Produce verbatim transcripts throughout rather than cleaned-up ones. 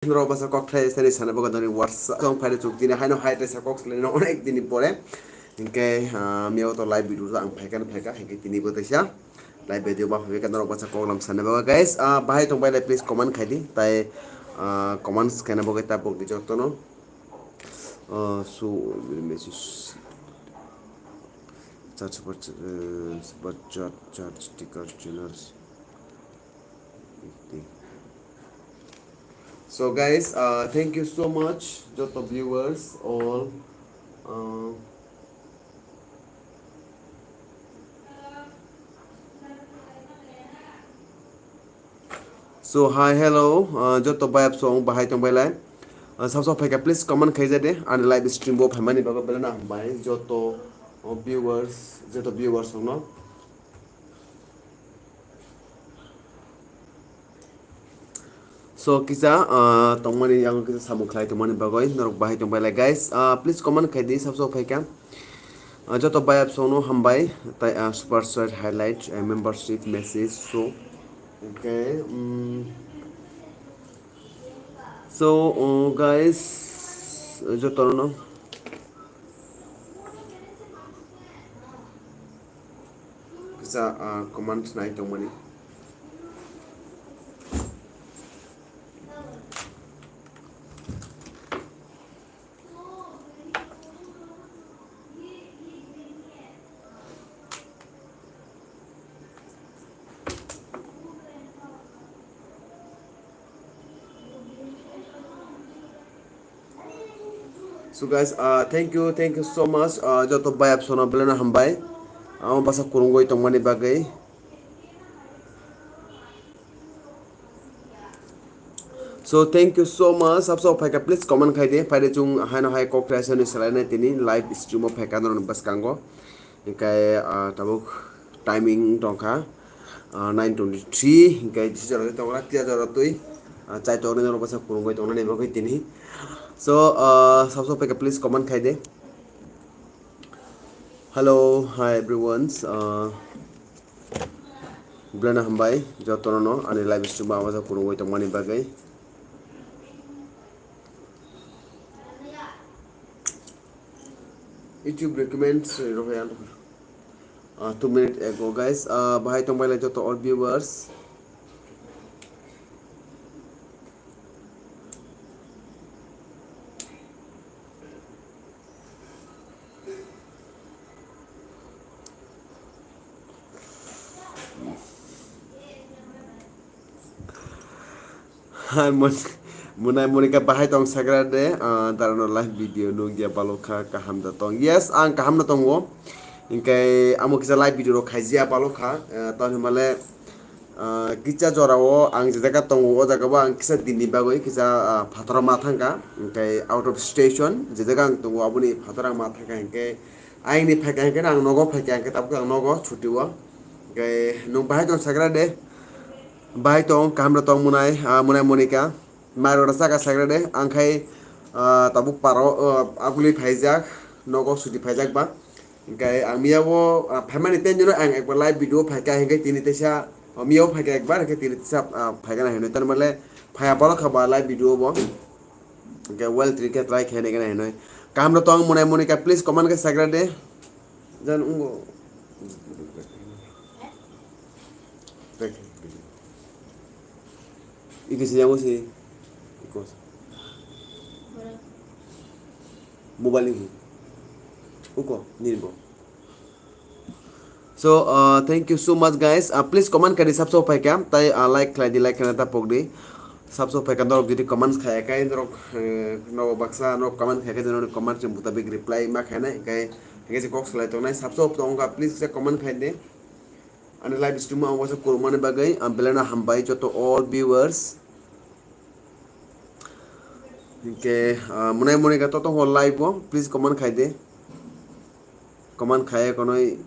Norok basa kok khlai sani sana bagwi noni WhatsApp tong phaide chuk tini haino hai teisa kok slai no onek dini pore. Hinkhe, ah, miya to live video ang phaikha phaikha hinkhe tini bo teisa live video ma phaikha norok basa kok lam sana bagwi guys. Ah, bahai tong bai please comment khai di tai, ah, comments khaina bagwi ta pok di jotono. Ah, so message chat super, eh, super chat chat sticker channels. So guys, uh, thank you so much joto viewers all. Uh, so hi, hello, uh, joto bayap song bahai tong bailai. Uh, sab sab phaikha please comment khaija de ani live stream bo phaimani bago belana hambai joto, uh, viewers joto viewers no. So kisa, ah, tongmani yango kisa samung khlai tongmani bagwi norok bahai tongbai lai guys. Ah, please comment khai di sab sab phaikha. Ah, joto bayap songno hambai tai, ah, super chat highlight, ah, membership message so. Okay. Mm. So, uh, guys, jotono kisa, ah, comment nai tongmani. So guys, uh, thank you, thank you so much. Uh, joto bayap sono belena hambai. Amo basa kurungoi tongmani bagwi. So thank you so much. Sab sab phaikha please comment khai de. Phaide chung haino hai kok resa ni salai nai tini live stream o phaikha norok bwskango. Hinkhe, ah, tabuk timing tongkha, ah, nine twenty three, hinkhe jora twi tongra, tia jora twi, ah, chai tongnai norok bwsa kurungoi tongnani bagwi tini. So, ah, sab sab phaikha please comment khai de. Hello, hi everyone. Ah, belana hambai jotono no ani live stream o kurungoi tongmani bagwi. YouTube recommends rohoi ang. Ah, two minute ago guys, ah, bahai tongbai lai joto all viewers. Hai mon-, monai monika bahai tong sagra de, ah, darano live video nukya balokha kaham da tong. Yes, ang kaham no tongo. Hinkhe amo kisa live video rok khaijya balokha, ah, toni himale, ah, kisa jora o ang je jaga tongo o jaga bo ang kisa dinni bagwi kisa, ah, phataro ma thangkha. Hinkhe out of station je jaga ang tongo aboni phataro ang ma thangkha hinkhe aini phaikha hinkhe ang nogo phaikha hinkhe tabuk ang nogo chuti o. Hinkhe nwng bahai tong sagra de. Bahai tong, kaham rok tong monai, ah, monai monika. Mai rok saka sagra de, ang khai, ah, tabuk paro, ah, aguli phaijak, nogo suti phaijak ba. Hinkhe ang miya o, ah, phaimani tenjono ang ekbar live video phaikha, hinkhe tini teisa, ah, miya o phaikha ekbar, hinkhe tini teisa, ah, phaikha na hinwi. Tar male phaiya balokha ba live video bo. Hinkhe well tini khe try khaina hinwi. Kaham rok tong monai monika, please comment khe sagra de. Jan ungo. Iko si yango si. Iko. Mobile ni. Uko, nini bo. So, uh, thank you so much, guys. Uh, please comment kari sab so phaikha. Tai, uh, like khlai di, like khlai ta pok di. Sab so phaikha norok jodi comment khaya kai norok, eh, norok baksa norok comment khaya kai norok comment ni mutabik reply ma khainai kai. Hinkhe se kok salai tongnai, sabso tongkha, please se comment khai de. Ani live stream o ang waisa kurmani bagwi ang belai no hambai joto all viewers. Hinkhe, ah, monai monika to tongo live o, please comment khai de. Comment khaiya konoi.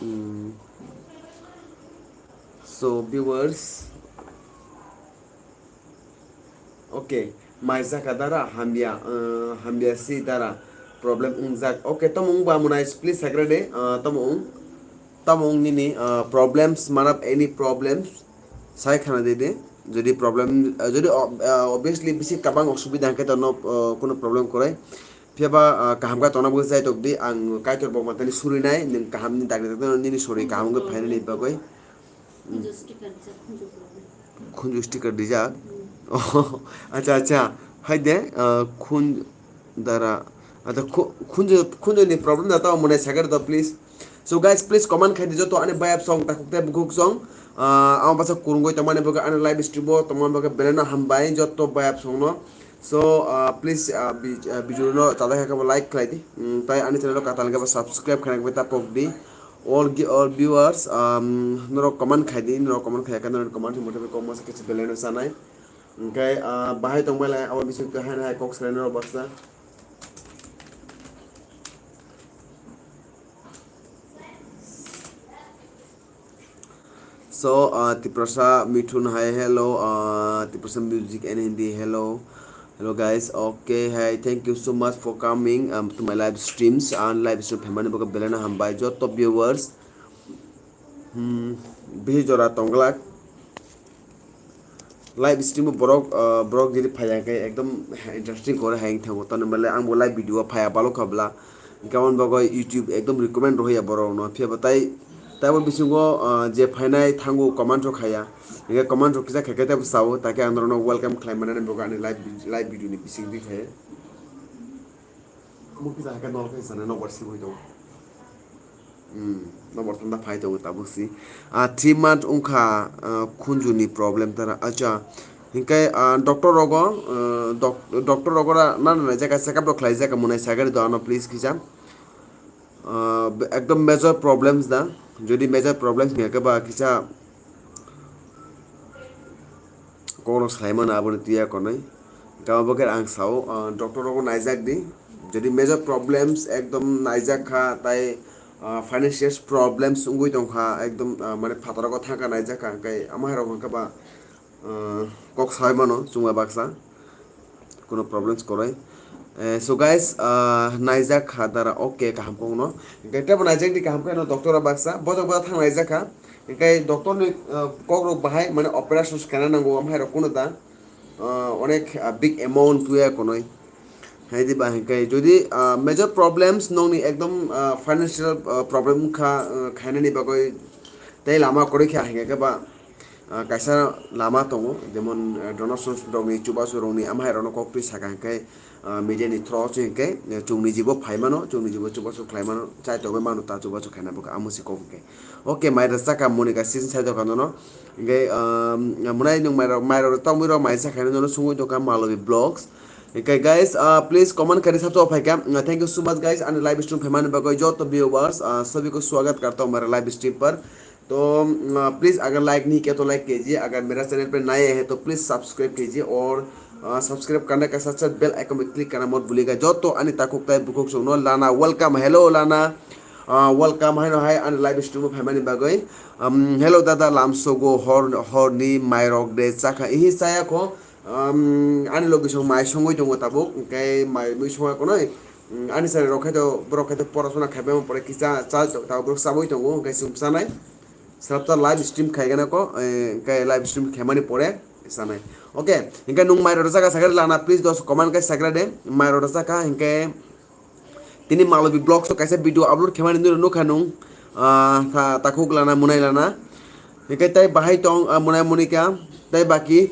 Hmm. So viewers, okay, mai jaka dara hamya, uh, hamya si dara problem wngjak. Okay, tamo wngba mwnai please sagra de, uh, tamo wng, tamo wng nini, uh, problems, manap any problems, sai khana de de. Jodi problem, ah, jodi ob-, ah, obviously bisi kabang osubida hwnkhe tono, ah, kuno problem kwrwi. Phiya ba, ah, kaham khe tongna bagwi chai tok di, ang Kaitor bokma tani surinai, nwng kaham ni dagri tongno nini sori kaham wngwi phainani bagwi. Khunju sticker rijak, khunju problem. Khunju sticker rijak? Hmm. Oh, acha, acha. Hai de, ah, khun-, dara, acha, khu-, khunju, khunju ni problem da tamo mwnai sakhe rw do, please. So guys, please comment khai di joto ani bayap song, takhuk tei bukhuk song. Ah, ang basa kurungoi tongmani bagwi ani live stream o tongmani bagwi belai no hambai joto bayap song no. So, ah, please, ah, bi-, ah, video no chadai kha khe bo like khlai di. Mm, tai ani channel o katal khe bo subscribe khaina khe ta pok di. All gi-, all viewers, um, norok comment khai di, norok comment khai khe norok comment mothe kok masa khe belai no sanai. Hwnkhe, ah, bahai tong belai abo bising khe hai hai kok sanai norok baksa. So, uh, Tiprasa Mithun, hi, hello. Uh, Tiprasa Music and Hindi, hello. Hello, guys. Okay, hi, thank you so much for coming, um, to my live streams and live stream phaimani bagwi belai no hambai joto viewers. Hmm, bihi jora tonglak. Live stream o borok, uh, borok jodi phaiya khe ekdom interesting kore hai wngthango. Tamo belai ang bo live video o phaiya balok kha bla. Hwnkhe aboni bagwi YouTube ekdom recommend rohorya borok no. Phiya bo tai, tai bo bisingo, ah, je phainai thango comment rok khaya. Hwnkhe comment rok kisa khe khe tei bo sao, ta khe ang norok no welcome khlai mani bo ani live, live video ni bising di khe. Mo kisa khe nol khe sana nokbar si hoi tongo. Hmm, nokbar thanda phai tongo tabuk si. Ah, three month wngkha, ah, khunju ni problem tara. Acha, hwnkhe, ah, doctor rogo, ah, doc-, doctor rogo ra, na, na, na, jaka check up rok khlai jaka mwnai sagari do ano please kisa. Ah, be-, ekdom major problems da. Jodi major problems ni khe ba kisa kokrok salai mano aboni twiya konwi. Kama bo khe ang sao, ah, doctor rogo naijak di. Jodi major problems ekdom naijak kha, tai, ah, financial problems wngwi tong kha, ekdom, ah, mane phataro thangkha naijak kha, hwnkhe ama hai rok hwnkhe ba, ah, kok sai mano chwngma baksa, kuno problems kwrwi. Eh, so guys, ah, naijak kha dara, okay, kaham kokno. Hwnkhe tebo naijak di kaham khe no doctor o baksa, bojak bojak thang naijak kha. Hwnkhe doctor ni, ah, kok rok bahai mane operation khaina nango, amhai rok kuno da, ah, onek, ah, big amount tuya konoi. Hai di ba hwnkhe jodi, ah, major problems nongni ekdom, ah, financial, ah, problem wngkha, ah, khainani bagwi tei lama kwrwi kha hwnkhe ba, ah, kaisa lama tongo, jemon, ah, donation rokni, chubachu rokni, amhai rokno kok twi saka hwnkhe, ah, media ni through se hwnkhe, eh, chwngni jibo phai mano, chwngni jibo chubachu khlai mano, chai tongwi mano ta chubachu khaina bagwi amo se kok hwnkhe. Okay, mai rwchak kha Monika season sai dokan no. Hwnkhe, ah, mwnai nwng mai rok, mai rok tongwi rok mai sa khaina nono sungwi dokan Malobi Vlogs. Hwnkhe guys, ah, please comment khaina sabsa phai kha. Ah, thank you so much guys, ani live stream phaimani bagwi joto viewers, ah, sabhi ko swagat karta hu mere live stream par. तो प्लीज अगर लाइक नहीं किया तो लाइक कीजिए, अगर मेरा चैनल पे नए हैं तो प्लीज सब्सक्राइब कीजिए और सब्सक्राइब करने का साथ साथ बेल आइकन पे क्लिक करना मत भूलिएगा। Joto ani takhuk tai bukhuk songno lana welcome, hello lana, welcome haino hai ani live stream o phaimani bagwi. Hello dada, lamsogo hor horni mairok de chakha ihi chaya kho. Ani logi song mai songwi tongo tabuk, hwnkhe mai mui songya konoi. Ani chari rok khaito borok khaito porasona khaibai pore kisa cha tabuk borok chabwi tongo, hwnkhe chwng chanai. Srapta live stream khaigana ko, eh, hwnkhe live stream khaimani pore sanai. Okay, hwnkhe nwng mai rwchakha sakhe lana, please dos comment khe sakhe de, mai rwchakha hwnkhe tini Malobi Vlogs o kaisa video upload khaimani nukha nwng, ah, ta-, takhuk lana, mwnai lana. Hwnkhe tai bahai tong, ah, mwnai Monika, tai baki.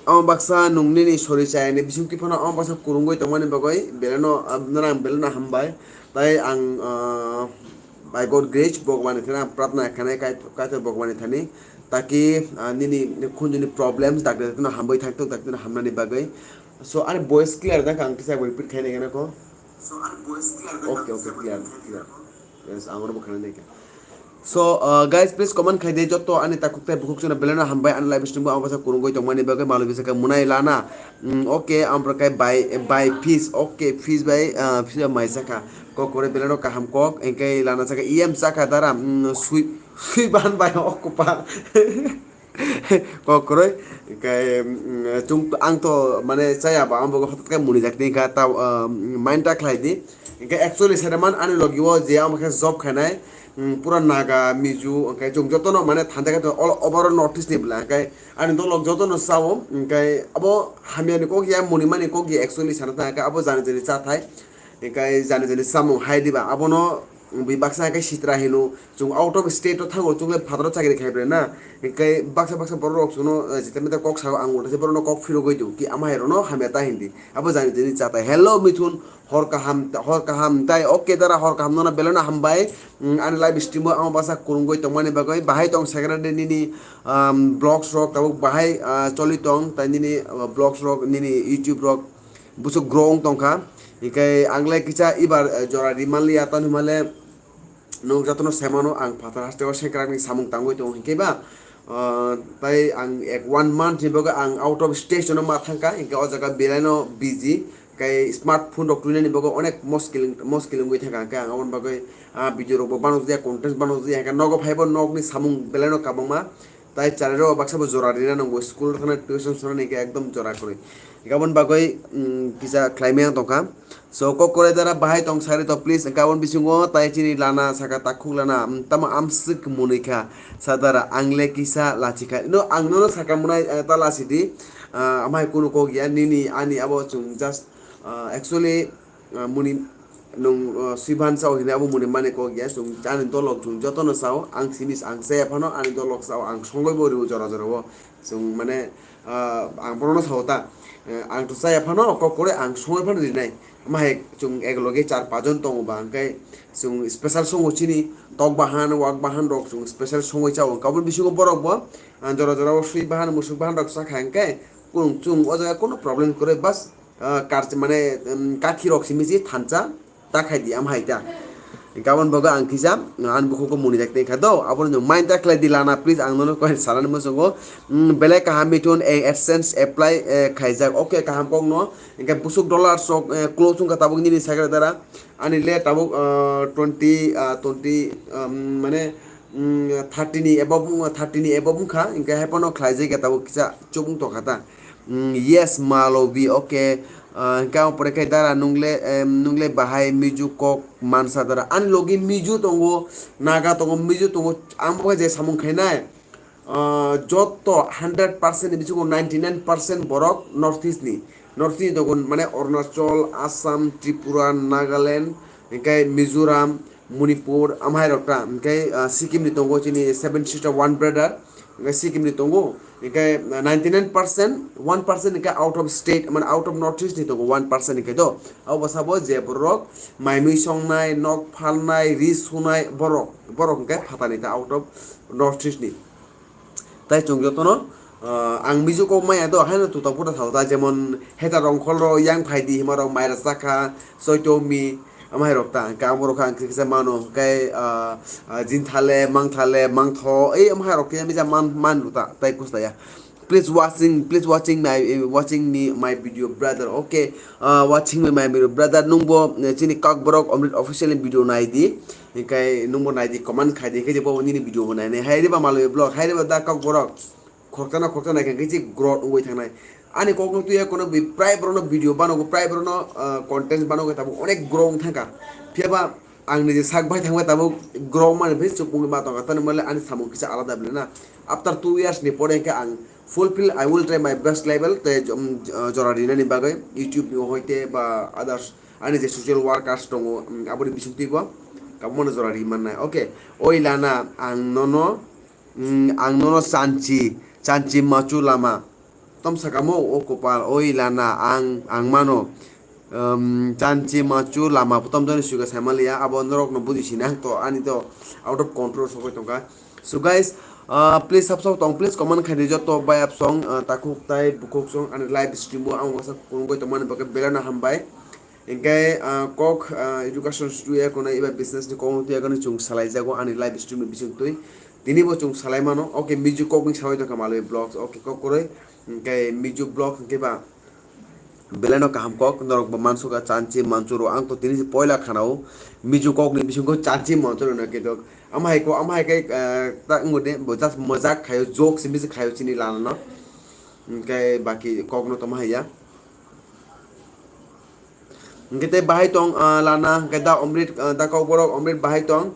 Omo baksa nwng nini sori chayani bisingtwi phano omo baksa kwrwngwi tongmani bagwi belai no, ah, belai no hambai. Tai ang, ah, by God grace Bhagwan ni thani ang pratna khanai, Kaitor Bhagwan ni thani, taki, ah, nini khunjuni problems dakti dakti no hambai thangthok, dakti no hamnani bagwi. So ani voice clear da kha, ang kisa repeat khainai gana ko. Okay, okay, clear, clear. Yes, ang oro bo khanai nai kha. So, uh, guys, please comment khai de, joto ani takhuk tai bukhuk chwngno belai no hambai, ani live stream bo ang bwsa kwrwngwi tongmani bagwi Malobi saka mwnai lana. Mm, okay, amra kai by, by fish, okay, fish by, uh, fish by mai saka. Kok kore belai no kaham kok, engkai lana saka E M saka dara, mm, sui, sui ban bai okupa. Kok kwrwi, hwnkhe, mm, chwng, ang to mane chaya ba, ang bo hothat khe muni jak twi kha, ta, ah, mind ta khlai di. Hwnkhe actually saiman ani logi o je ang khe job khainai, mm, pura Naga, Mizo, hwnkhe chwng jotono mane thanjakha tongo all over North East ni bwla, hwnkhe ani dolok jotono chao, hwnkhe abo hamyani kok ya, mwnimani kok ya actually sana thangkhe abo jani jani chathai, hwnkhe jani jani chamung hai diba, abono bui baksa hwnkhe sitra hino, chwng out of state o thango, chwng le phataro chakri khai bre na, hwnkhe baksa baksa borok rok chwngno, eh, jeta meta kok sao, ang ulta se borokno kok phirogwi do, ki ama hai rokno hamya ta hindi, abo jani jani chathai. Hello Mithun, hor kaham, hor kaham tai, okay dara, hor kaham nono belai no hambai. Mm, ani live stream o ang basa kurungwi tongmani bagwi, bahai tong secretary nini, um, vlogs rok tabuk bahai, ah, choli tong, tai nini, ah, vlogs rok, nini YouTube rok busuk grow wng tongkha. Hinkhe ang le kisa ibar, eh, jora ri manliya, tani hwnmale nwng jotono sai mano, ang phatar hasteo sengkrakni samung tangwi tongo hinkhe ba, ah, tai ang ek one month ni bagwi ang out of station o ma thangkha, hinkhe o jaga belai no busy. Kai smartphone rok twinani bagwi onek moskil, moskil wngwi thangkha, hwnkhe ang aboni bagwi, ah, video rokbo banokjaya, content banokjaya, hwnkhe nogo phaibo nokni samung belaino kabangma, tai chari rok baksa bo jora rina nangbo, school thana tuition sanani hwnkhe ekdom jora kwrwi, hwnkhe aboni bagwi, mm, kisa khlaimaya tongkha. So kok kwrai dara bahai tong sari to please, hwnkhe aboni bisingo tai chini lana saka takhuk lana, mm, tamo amswk mwnwi kha, sadara ang le kisa lachi kha, no ang nono saka mwnai, eh, ta lachi di, ah, amhai kunu kok ya, nini ani abo chwng just Ah, actually, ah, muni nwng, ah, swiban sao hini abo muni mani kok ya, chwng ani dolok chwng jotono sao, ang simi ang chaya phano ani dolok sao, ang songwi bo rio jora jora o, chwng mane, ah, ang bono sao ta, eh, ang to chaya phano kok kore ang songwi phano rinai, ma hai chwng ek loge char pajon tongo ba, hwnkhe chwng special songo chini tok bahan, wak bahan rok chwng special songwi chao, kabun bisingo borok bo, ah, jora jora o swi bahan, musuk bahan rok chakha hwnkhe, kung chwng o jaga kono problem kwrwi bas, ah, kar mane, um, kathi rok simi se thansa ta khai di am hai ta. Gabon bogo ang kisa, ah, ani bukhuk ko muni jak tei kha do, abo no mind ta khlai di lana, please, ang nono koi sanani musungo, um, belai kaham mithun, eh, AdSense apply, eh, khaijak, okay, kaham kok no, hingke busuk dollar sok, eh, close wngkha tabuk nini sakra dara, ani le tabuk, ah, twenty, ah, twenty, um, mane, mm, thirty ni above, thirty ni above wngkha, hingke hai phano khlaijak ya tabuk kisa chubung tongkha ta. Mm, yes, Malobi, okay. Ah, hingke ang pore khe dara nungle, em, nungle bahai Mizo kok mansa dara. Ani logi Mizo tongo, Naga tongo, Mizo tongo, ang bo je samung khainai. Ah, jotto hundred percent ni bisingo ninety nine percent borok North East ni. North East ni tongo mane Arunachal, Assam, Tripura, Nagaland, hingke Mizoram, Manipur, amhai rok ta, hingke, ah, Sikkim ni tongo chini seven sister one brother, hingke Sikkim ni tongo, hingke, ah, ninety nine percent, one percent hingke out of state, mane out of North East ni tongo one percent hingke do. Abo bwsa bo je borok mai mui songnai, nok phalnai, ri sunai borok, borok hingke phatani ta out of North East ni. Tai chwng jotono, ah, ang Mizo kok maya do, haino tuta puta sao ta, jemon heta rongkhol ro yang phai di hima rok mai rwchak kha, soito mi, amhai rok ta, hingke amo rok kha ang kisa mano, hingke, ah, ah, jinthale, mangthale, mangtho, ei amhai rok kisa misa man, man rw ta, tai kusta ya. Please watching, please watching my, watching me, my video, brother, okay? Ah, watching me, my video, brother, nungbo, eh, chini Kokborok Omrit official ni video nai di, hingke nungbo nai di, comment khai di, hingke je bo nini video bo nai nai, hai reba Malwi vlog, hai reba da Kokborok. Khoroksa na khoroksa naikha khe chik growth wngwi thangnai. Ani kokno twiya kono bui prai borokno video banogo, prai borokno, ah, content banogo tabuk onek grow wng thangkha. Phiyaba ang niji sak bai thangbai tabuk grow mani phai chukmungni ma tongkha. Tani mole ani samung kisa alada bela na. After two years ni pore khe ang fulfill, I will try my best level tei, um, ah, jora rinani bagwi YouTube ni hoite ba others ani je social workers tongo, um, aboni bisingtwi bo kabumano jora ri mannai. Okay, oi lana ang nono Mm, ang nono chanchi, chanchi machu lama. Tom sakamo o kopal, oi lana, ang, ang mano. Um, chanchi machu lama, tom joni suga saimaliya, abo norok no buji sina, to ani to out of control sokoi tongka. So guys, uh, please sab sab tong, please comment khai di joto bai ap song, uh, takhuk tai bukhuk song, ani live stream o ang wasa kurungoi tongmani bagwi belai no hambai. Hingke, ah, kok, ah, education studio ya kono eba business ni kok tuya kono chwng salai jago ani live stream ni bising twi. Tini bo chwng salai mano. Okay, Mizo kok ni salai tongkha Malwi vlogs. Okay, kok kwrwi. Hingke Mizo vlog hingke ba belai no kaham kok norok bo mansuka chanchi manchuro. Ang to tini se poila khanao Mizo kok ni bisingo chanchi manchuro na kedok. Ama hai ko, ama hai kai, ah, ta ngode bo just mojak khayo, joke simi se khayo chini lana no. Hingke baki kok no toma haiya. Hingke tei bahai tong, ah, lana, hingke da Omrit, ah, da Kokborok Omrit bahai tong.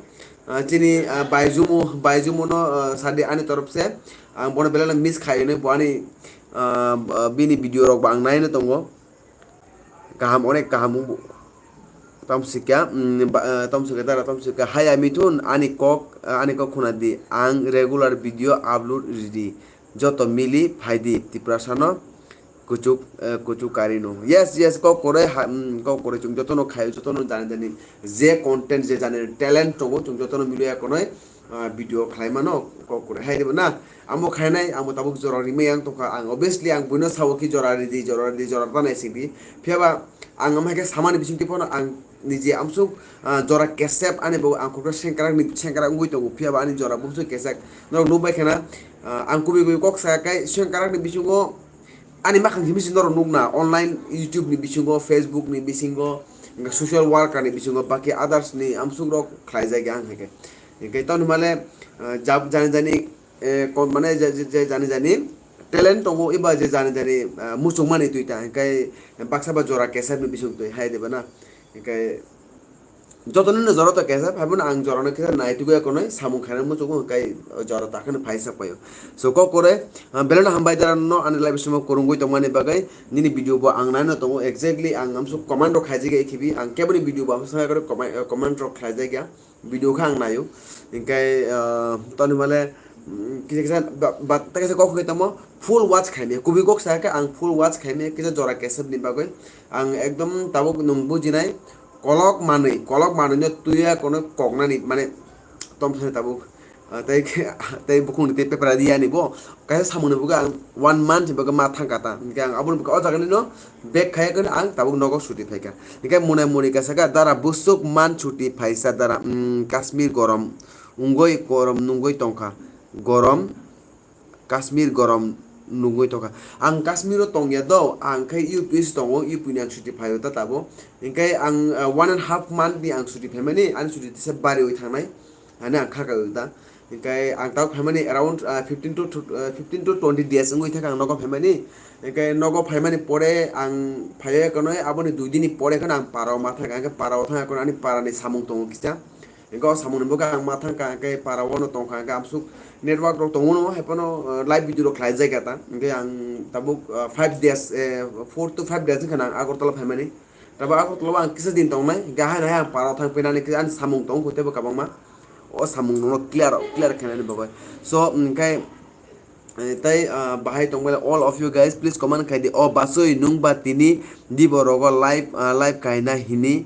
Ah, chini, ah, Baijumu, Baijumu no, ah, sadi ani torop se. Ang bono belai no miss khai hwnwi bo ani, ah, ah, bini video rok bo ang nai no tongo. Kaham, onek kaham wngbo. Tamo sikha, mm, ba, ah, tamo sikha dara, tamo sikha. Haya Mithun, ani kok, ah, ani kok khuna di. Ang regular video upload ridi. Joto mili phaidi Tiprasano kuchuk, eh, kuchuk karino. Yes, yes, kok kwrwi ha, mm, kok kwrwi chwng jotono khaio, jotono jani jani je content, je jani talent tongo, chwng jotono miliya konwi, ah, video khlai mano, kok kwrwi hai dibo na. Amo khainai, amo tabuk jora rimai ang tongkha. Ang obviously ang buino sao ki jora ridi, jora ridi, jora tanai singdi. Phiyaba ang amo hai khe samani bisingtwi phano ang nije amsuk, ah, jora kesep ani bo ang kokra sengkrak ni sengkrak wngwi tongo. Phiyaba ani jora bumsuk kesek. Norok nukbai khena, ah, ang kubui kubui kok sa kai sengkrak ni bisingo ani makhang simi si norok nukna online YouTube ni bisingo, Facebook ni bisingo, hwnkhe social worker ni bisingo, baki others ni amsuk rok khlaijak ya ang hai khe. Hwnkhe tamo ni male, ah, jab-, jani jani, eh, kon mane je, je, je jani jani talent tongo, eba je jani jani, ah, muchung mani twi ta, hwnkhe baksa ba jora kesep ni bising twi hai de bana. Hwnkhe joto nini jora to kesep, hai bono ang jora no kisa nai twi ya konoi, samung khaina muchungo hwnkhe jora ta kheno phai sak paio. So kok kore, ah, belai no hambai dara no ani live stream o kwrwngwi tongmani bagwi, nini video bo ang nai no tongo, exactly ang amsuk comment rok khaijak ya khibi, ang keboni video bo amsuk comment, comment rok khlaijak ya. Video khe ang naio, hwnkhe, ah, tamo ni male, mm, kisa kisa ba, ba, tei kisa kok hwnkhe tamo full watch khaimaya, kubui kok sa khe ang full watch khaimaya, kisa jora kesep ni bagwi ang ekdom tabuk nwng bujinai kolok manwi, kolok manwi no twiya kono koknani mane tom thani tabuk, ah, tei khe, tei bukhungni tei pepra riyani bo. Kaisa samungni bagwi ang one month ni bagwi ma thangkha ta. Hwnkhe ang aboni bagwi o jaga nino back khaiya kheno ang tabuk nogo chuti phaikha. Hwnkhe Mona Monika sakha, "Dara, bwswk man chuti phaisa dara, mm, Kashmir gorom wngwi gorom nungwi tongkha. Gorom, Kashmir gorom nungwi tongkha." Ang Kashmir o tongya do, ang khe U P se tongo, U P ni ang chuti phaio ta tabuk. Hwnkhe ang, ah, one and half month ni ang chuti phaimani, ani chuti tisa bariwi thangnai. Ani ang kha kaio ta. Hwnkhe ang tabuk phaimani around, ah, fifteen to, ah, fifteen to twenty days wngwi thangkha ang nogo phaimani. Hwnkhe nogo phaimani pore ang phaiwi kheno aboni dui dini pore kheno ang parao ma thangkha. Hwnkhe parao thangkha kheno ani parani samung tongo kisa. Hwnkhe o samungni bagwi ang ma thangkha, hwnkhe parao no tongkha, hwnkhe amsuk network rok tongo no, hai phano, ah, live video rok khlaijak ya ta. Hwnkhe ang tabuk, ah, five days, eh, four to five days wngkha na ang Agartala phaimani. Tabuk Agartala o ang kisa din tongnai, hwnkhe haino hai ang parao thang phainani kisa ani samung tongo teibo kwbangma. O samung no clear, clear khainani bagwi. So, hwnkhe, eh, tei, ah, bahai tongmani all of you guys, please comment khai di. O Basui, nwng ba tini dibo rogo live, ah, live kaina hini,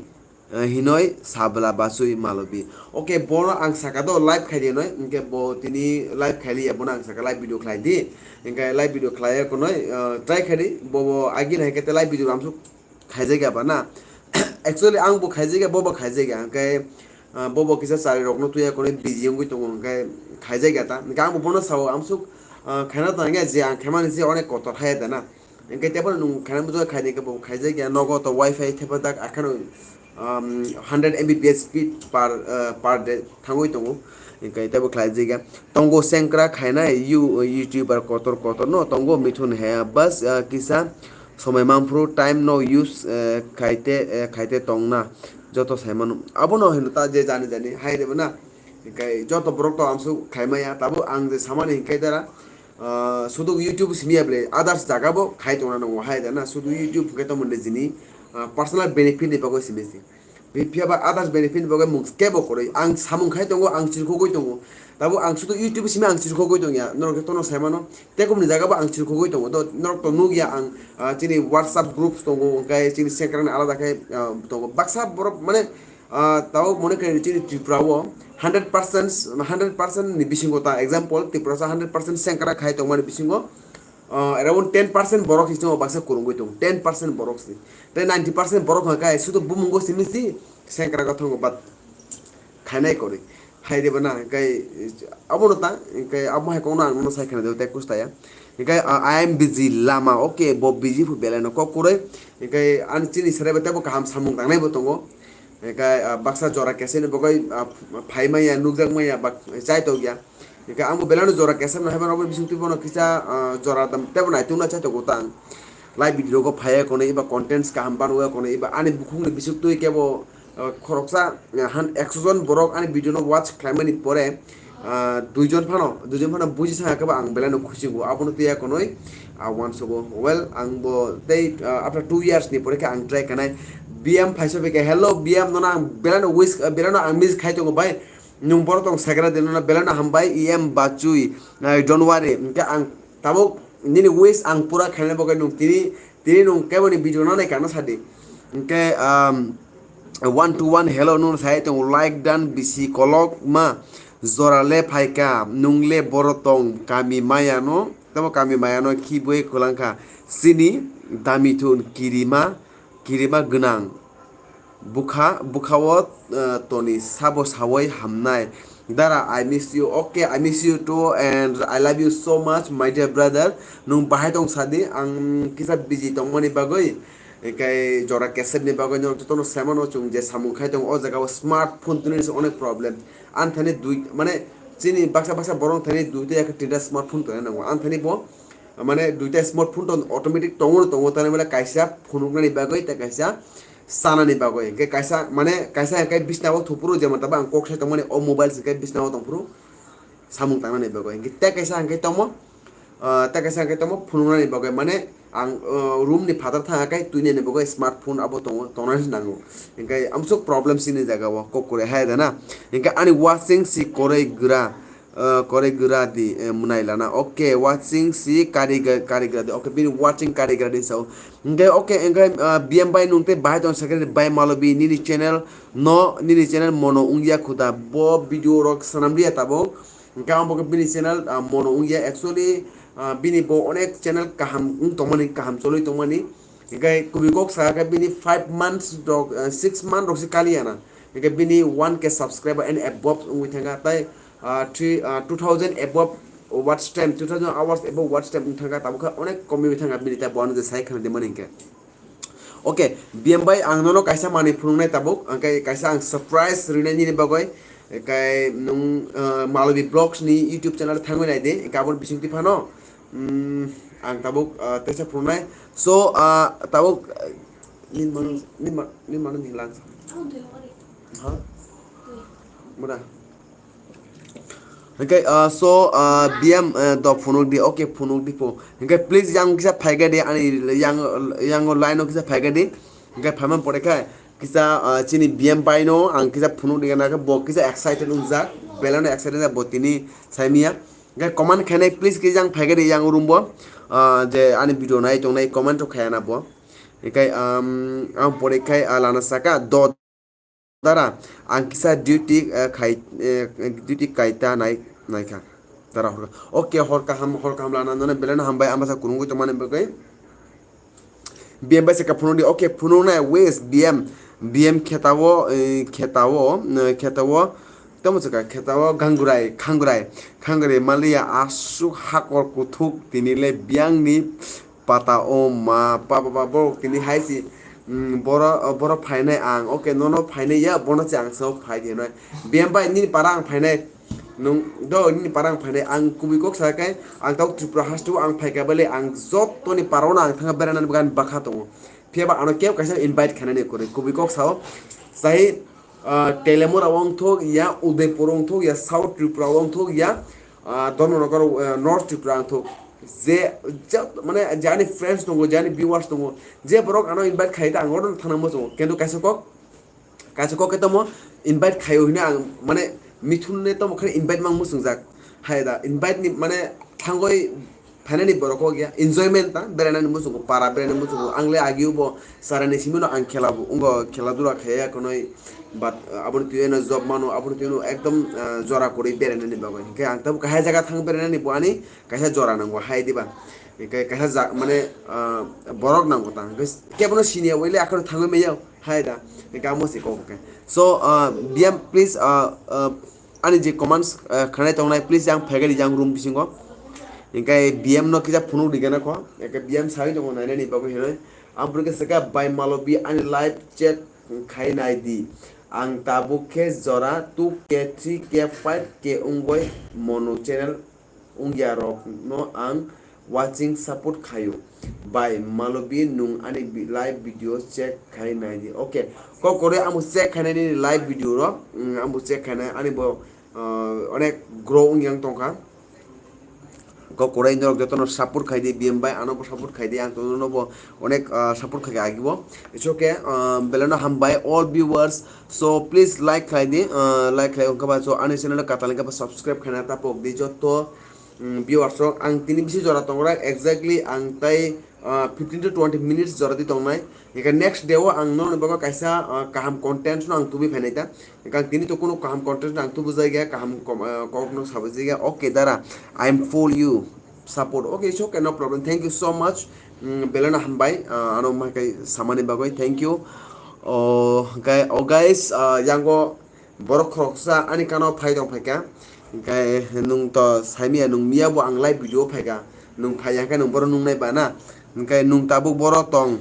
eh, hinoi sabla Basui Malobi. Okay, bono ang saka do live khai di hinoi, hwnkhe bo tini live khai liya, bono ang saka live video khlai di. Hwnkhe live video khlai ya kheno, eh, try khai di, bo, bo agini hai khe tei live video amsuk khaijak ya ba na. Actually, ang bo khaijak ya, bo bo khaijak ya. Hwnkhe, ah, bo bo kisa chari rokno twi ya kheno busy wngwi tongo, hwnkhe khaijak ya ta. Hwnkhe ang bo bono sao, amsuk, ah, khaina tangya je ang khaimani je onek kotor haya da na. Hwnkhe tei bono nwng khaina muchung khaini khe bo khaijak ya, nogo to wifi thepa dak akheno, um, hundred M B P S speed per, ah, per day thangwi tongo. Hwnkhe tei bo khlaijak ya. Tongo sengkrak khainai you-, YouTuber kotor kotor no tongo Mithun haya bas, ah, kisa somoi manphru time no use, eh, khaite, eh, khaite tongna joto saimano. Abono hino ta je jani jani hai rebo na. Hwnkhe joto borok to amsuk khaimaya. Tabuk ang je samani hwnkhe dara, ah, sudu YouTube simi ya ble others jaga bo khai tongna nango hai da na. Sudu YouTube hwnkhe tamo nijini, ah, personal benefit ni bagwi simi se. Bi-, phiya ba others benefit ni bagwi mung kebo kwrwi. Ang samung khai tongo, ang chirikhogwi tongo. Tabuk ang sudu YouTube simi ang chirikhogwi tongya. Norok khe tono saimano. Tekomni jaga bo ang chirikhogwi tongo. To norok to nukya ang, ah, chini WhatsApp groups tongo, hwnkhe chini sengkrakni alada khe, ah, tongo. Baksa borok mane, ah, tabuk mone khe chini Tripura o hundred percent, hundred percent ni bisingo ta example Tiprasa hundred percent sengkrak khai tongmani bisingo, ah, around ten percent borok se chwng baksa kwrwngwi tongo, ten percent borok se. Tei ninety percent borok hwnka khe sudu bumungo simi si sengkrak o thango, but khainai kwrwi. Hai de bana, hwnkhe abono ta, hwnkhe abo hai kokno ang nono sai khna de tei kusta ya. Hwnkhe, ah, I am busy lama, okay, bo busy phu belai no kok kwrwi. Hwnkhe ani chini serai bo teibo kaham samung tangnai bo tongo. Hwnkhe, ah, baksa jora keseni bagwi, ah, phai maya, nukjak maya, bak-, chai tokya. Hwnkhe ang bo belai no jora kesem no hai mano, abo bising twi bono kisa, ah, jora tam teibo naitung na chai tongo ta ang. Live video rogo phaiya kono, eba contents kaham banwa kono, eba ani bukhukni bising twi kebo ah, khoroksa, ah, han ekso jon borok ani video no watch khlaimani pore, ah, duijon phano, duijon phano buji sanga khe bo ang belai no khusi go. Abono twiya konoi, ah, uansugo. Well, ang bo tei, ah, after two years ni pore khe ang try khanai. B M phaisa bai khe, "Hello B M, nono ang belai no wish, ah, belai no ang miss khai tongo bai. Nwng borok tong sakra de, nono belai no hambai, E M Bachui, ah, don't worry." Hwnkhe ang tabuk nini wish ang pura khainai bagwi nwng tini, tini nwng keboni video no nai kana sadi. Hwnkhe, um, one to one hello nwng sai tong like dan bisi kolok ma jora le phaika nwng le boro tong kami maya no tamo kami maya no khibui kwlangkha sini dami thun kirima kirima gwnang. Bukha, bukha o, eh, toni sabo sawoi hamnai. Dara, I miss you. Okay, I miss you too and I love you so much, my dear brother. Nwng bahai tong sadi, ang kisa busy tongmani bagwi, kai jora kesep ni bagwi nwng jotono semano chung je samung khai tong o jaga o smartphone tuni se onek problem. An thani dui, mane chini baksa baksa borok thani dui ta yak tinta smartphone tong nango. An thani bo, mane duita smartphone to automatic tongo tongo tani mane kaisa phunuknani bagwi tei kaisa sanani bagwi. Hwnkhe kaisa, mane kaisa hwnkhe bisnao thupuru, jemon tabo ang kok sai tongmani o mobile se hwnkhe bisnao tongphuru samung tangnani bagwi. Hwnkhe tei kaisa hwnkhe tongmo, ah, tei kaisa hwnkhe tongmo phunuknani bagwi, mane ang, ah, room ni phatar thang khe twinani bagwi smartphone abo tongo, tongnani nango. Hwnkhe amsuk problem sini jaga o kok kwrwi hai da na. Hwnkhe ani watching si kwrwi gra, ah, kwrwi gra di, eh, mwnai lana. Okay, watching si kari ga-, kari gra di. Okay, bini watching kari gra di sao. Hwnkhe, okay, hwnkhe, ah, B M bai nwng tei bahai tong sakhe bai malobi nini channel no, nini channel mono wngya khuda. Bo video rok swnam liya tabuk. Hwnkhe ang bo khe bini channel, ah, mono wngya. Actually, ah, bini bo onek channel kaham wng tongmani, kaham cholwi tongmani. Hwnkhe kubui kok sakhe bini five months rok, ah, six month rok se kaliya na. Hwnkhe bini one K subscriber and above wngwi thangkha. Tai, ah, three, ah, two thousand above watch time, two thousand hours above watch time wng thangkha. Tabuk khe onek komwi thangkha bini tai bo ano je sai khna di mani hwnkhe. Okay, B M bai ang nono kaisa manwi phunuknai tabuk, hwnkhe kaisa ang surprise rinai nini bagwi, kai nwng, ah, Malobi Vlogs ni YouTube channel thangwi nai di, hwnkhe aboni bisingtwi phano, mm, ang tabuk, ah, teisa phunuknai. So, ah, tabuk, ah, nini mano, nini ma-, nini mano ni lang. Ha? Mura. Hwnkhe, ah, so, ah, B M, ah, do phunuk di, okay, phunuk di pho. Hwnkhe please yang kisa phaikha di, ani yang, yang line o kisa phaikha di. Hwnkhe phaiman pore khe kisa, ah, chini B M bai no ang kisa phunuk di gana khe bo kisa excited wngjak, belai no excited wngjak bo tini saimia. Hwnkhe comment khainai please kisa yang phaikha di yang room bo, ah, je ani video nai tongnai comment rok khaya na bo. Hwnkhe, um, ang pore khai, ah, lana saka do Dara, ang kisa duty, eh, khai, eh, duty kaita nai, naikha. Dara horka. Okay, hor kaham, hor kaham lana nana belai no hambai, amasa kurungwi tongmani bagwi. B M bai se ka phunukdi, okay, phunuknai wish B M, B M khetao, eh, khetao, eh, khetao, tamo se ka khetao gangrai, khangrai, khangrai maliya asuk hakor kuthuk tini le biyangni pata o ma pa pa pa borok tini hai si, mm, boro, boro phainai ang, okay, nono phainai ya, bono se ang sao phai di hinoi. B M bai nini para ang phainai, nung do nini para ang phainai, ang kubui kok sa kai, ang tau Tripura haste o ang phai kai bale, ang joto ni para o no ang thanga berana ni bagan bakha tongo. Phiya ba ano kebo kaisa invite khainani kwrwi, kubui kok sao, sai, ah, Telemura wngthok ya, Udaipur wngthok ya, South Tripura wngthok ya, ah, Dharmanagar, ah, North Tripura wngthok. Je, je, mane, je ani friends tongo, je ani viewers tongo, je borok ano invite khai ta, ang oro thangna muchungo. Kintu kaisa kok, kaisa kok khe tamo invite khaio hino ang, mane, mithunne tamo khani invite mang muchungjak. Hai da, invite ni, mane, thangoi phainani borok kok ya, enjoyment ta, berainani muchungo, para berainani muchungo. Ang le agio bo, Sarani simi no ang khela bo, wngkha khela dula khaiya khwnwi, but, uh, aboni twi no job mano, aboni twi no ekdom, uh, jora kwrwi berainani bagwi. Hinkhe ang tabuk kahai jaga thang berainani bo ani kaisa jora nango, hai diba? Hinkhe kaisa ja-, mane, uh, borok nango ta. Hinkhe kebono siniya wele akhoro thangwi maya, hai da? Hinkhe amo se kok khe. So, uh, B M, please, uh, uh, ani je comments, uh, khanai tongnai, please yang phaikhe di yang room bisingo. Hinkhe B M no kisa phunuk di gana kho. Hinkhe B M sawi tongo nainani bagwi hinwi. Ang pore khe sakha, "Bai Malobi, ani live chat khai nai di. Ang tabuk khe jora two K, three K, five K wngwi mono channel wngya rok no ang watching, support khaio. Bai Malobi, nung ani bi-, live video check khai nai di. Okay, kok koroi amo check khai nai nini live video ro. Mm, amo check khai nai ani bo, ah, onek grow wng yang tongkha. Kok koroi norok jotono support khai di, B M bai ano bo support khai di, ang tono no bo onek, ah, support khai agi bo. It's okay, ah, beleno hambai all viewers. So please like khai di, ah, like khai wngkha ba, so ani channel katal wngkha ba subscribe khai na tapok di joto. Mm, viewers rok, ang tini bisi jora tongra, exactly ang tai, ah, fifteen to twenty minutes jora di tongnai. Eka next day o ang noni bagwi kaisa, ah, kaham content no ang tubui phainai ta. Eka ang tini to kuno kaham content no ang tubu jaiga, kaham kom-, ah, kok no sabu jaiga. Okay dara, I am full you support. Okay, it's okay, no problem. Thank you so much. Mm, beleno hambai, ah, ano makai samani bagwi. Thank you. Oh, gai-, oh guys, ah, yango Borok khoroksa ani kano phai tong phaikha, hwnkhe nwng to saimanya, nwng miya bo ang live video phaikha, nwng phaiya khe nwng bohrok nuknai ba na, hwnkhe nwng tabuk boro tong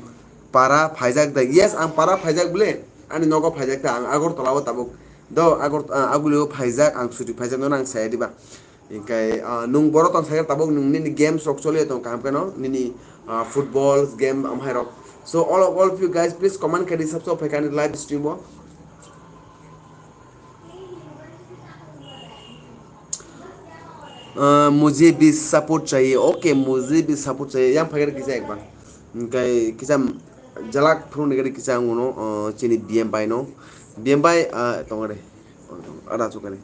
para phaijak da? Yes, ang para phaijak bwle, ani nogo phaijak ta, ang Agartala o tabuk do, Agar-, ah, Aguli o phaijak, ang chuti phaijak, nono ang saya diba. Hingkai, ah, nwng boro tong sakhe tabuk nwng nini games rok choli tong kaham kheno, nini, ah, football game amhai rok. So all of, all of you guys, please comment khe di, sabso phaikha ani live stream o. Ah, mujhe bhi support chahiye. Okay, mujhe bhi support chahiye. Yang phaikha kisa ekbar. Hingkai kisa jalak phuru ni gari kisa ang uno, ah, chini B M bai no. B M bai, ah, tong re. Ada chukani.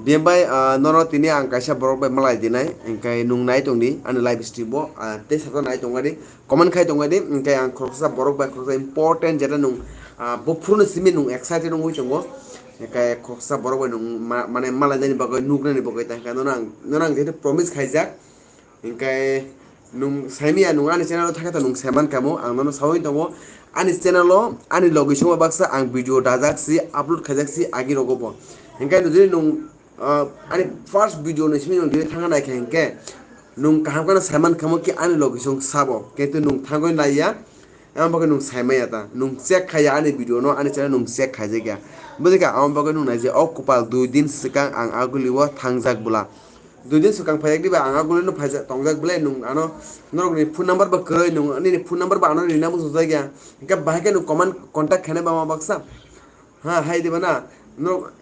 B M bai, ah, nono tini ang kaisa borok bai malai dinai, hingkai nwng nai tong di, ani live stream bo, ah, tei saka nai tong di, comment khai tong di, hingkai ang khoroksa borok bai khoroksa important jeta nwng, ah, bo phuru no simi nwng excited wngwi tongo, hingkai khoroksa borok bai nwng ma-, mane malai nani bagwi, nuknani bagwi, tangkha nono ang, nono ang jehetu promise khaijak, Hingkai nwng saimanya, nwng ani channel o thangkhe to nwng saiman kamo, ang nono sawi tongo. Ani channel o ani logi songma baksa ang video dajak si, upload khaijak si agi rogo bo. Hingkai nwng jodi nwng, ah, ani first video ni simi nwng jodi thangna naikha hingke nwng kaham kheno saiman kamo ki ani logi song sabo, kintu nwng thangwi naiya. Amo bagwi nwng saimanya ta, nwng check khaiya ani video no, ani channel nwng check khaijakya. Bujikha, amo bagwi nwng naije, o kopal dui din swkang ang Aguli o thangjak bwla. Dui din swkang phaijak diba, ang Aguli no phaijak, tongjak bwle, nwng ano norokni phone number bo kwrwi, nwng nini phone number bo ano rina muchungjakya. Hingke bahai khe nwng comment, contact khainai ba ma baksa. Ha, hai diba na, norok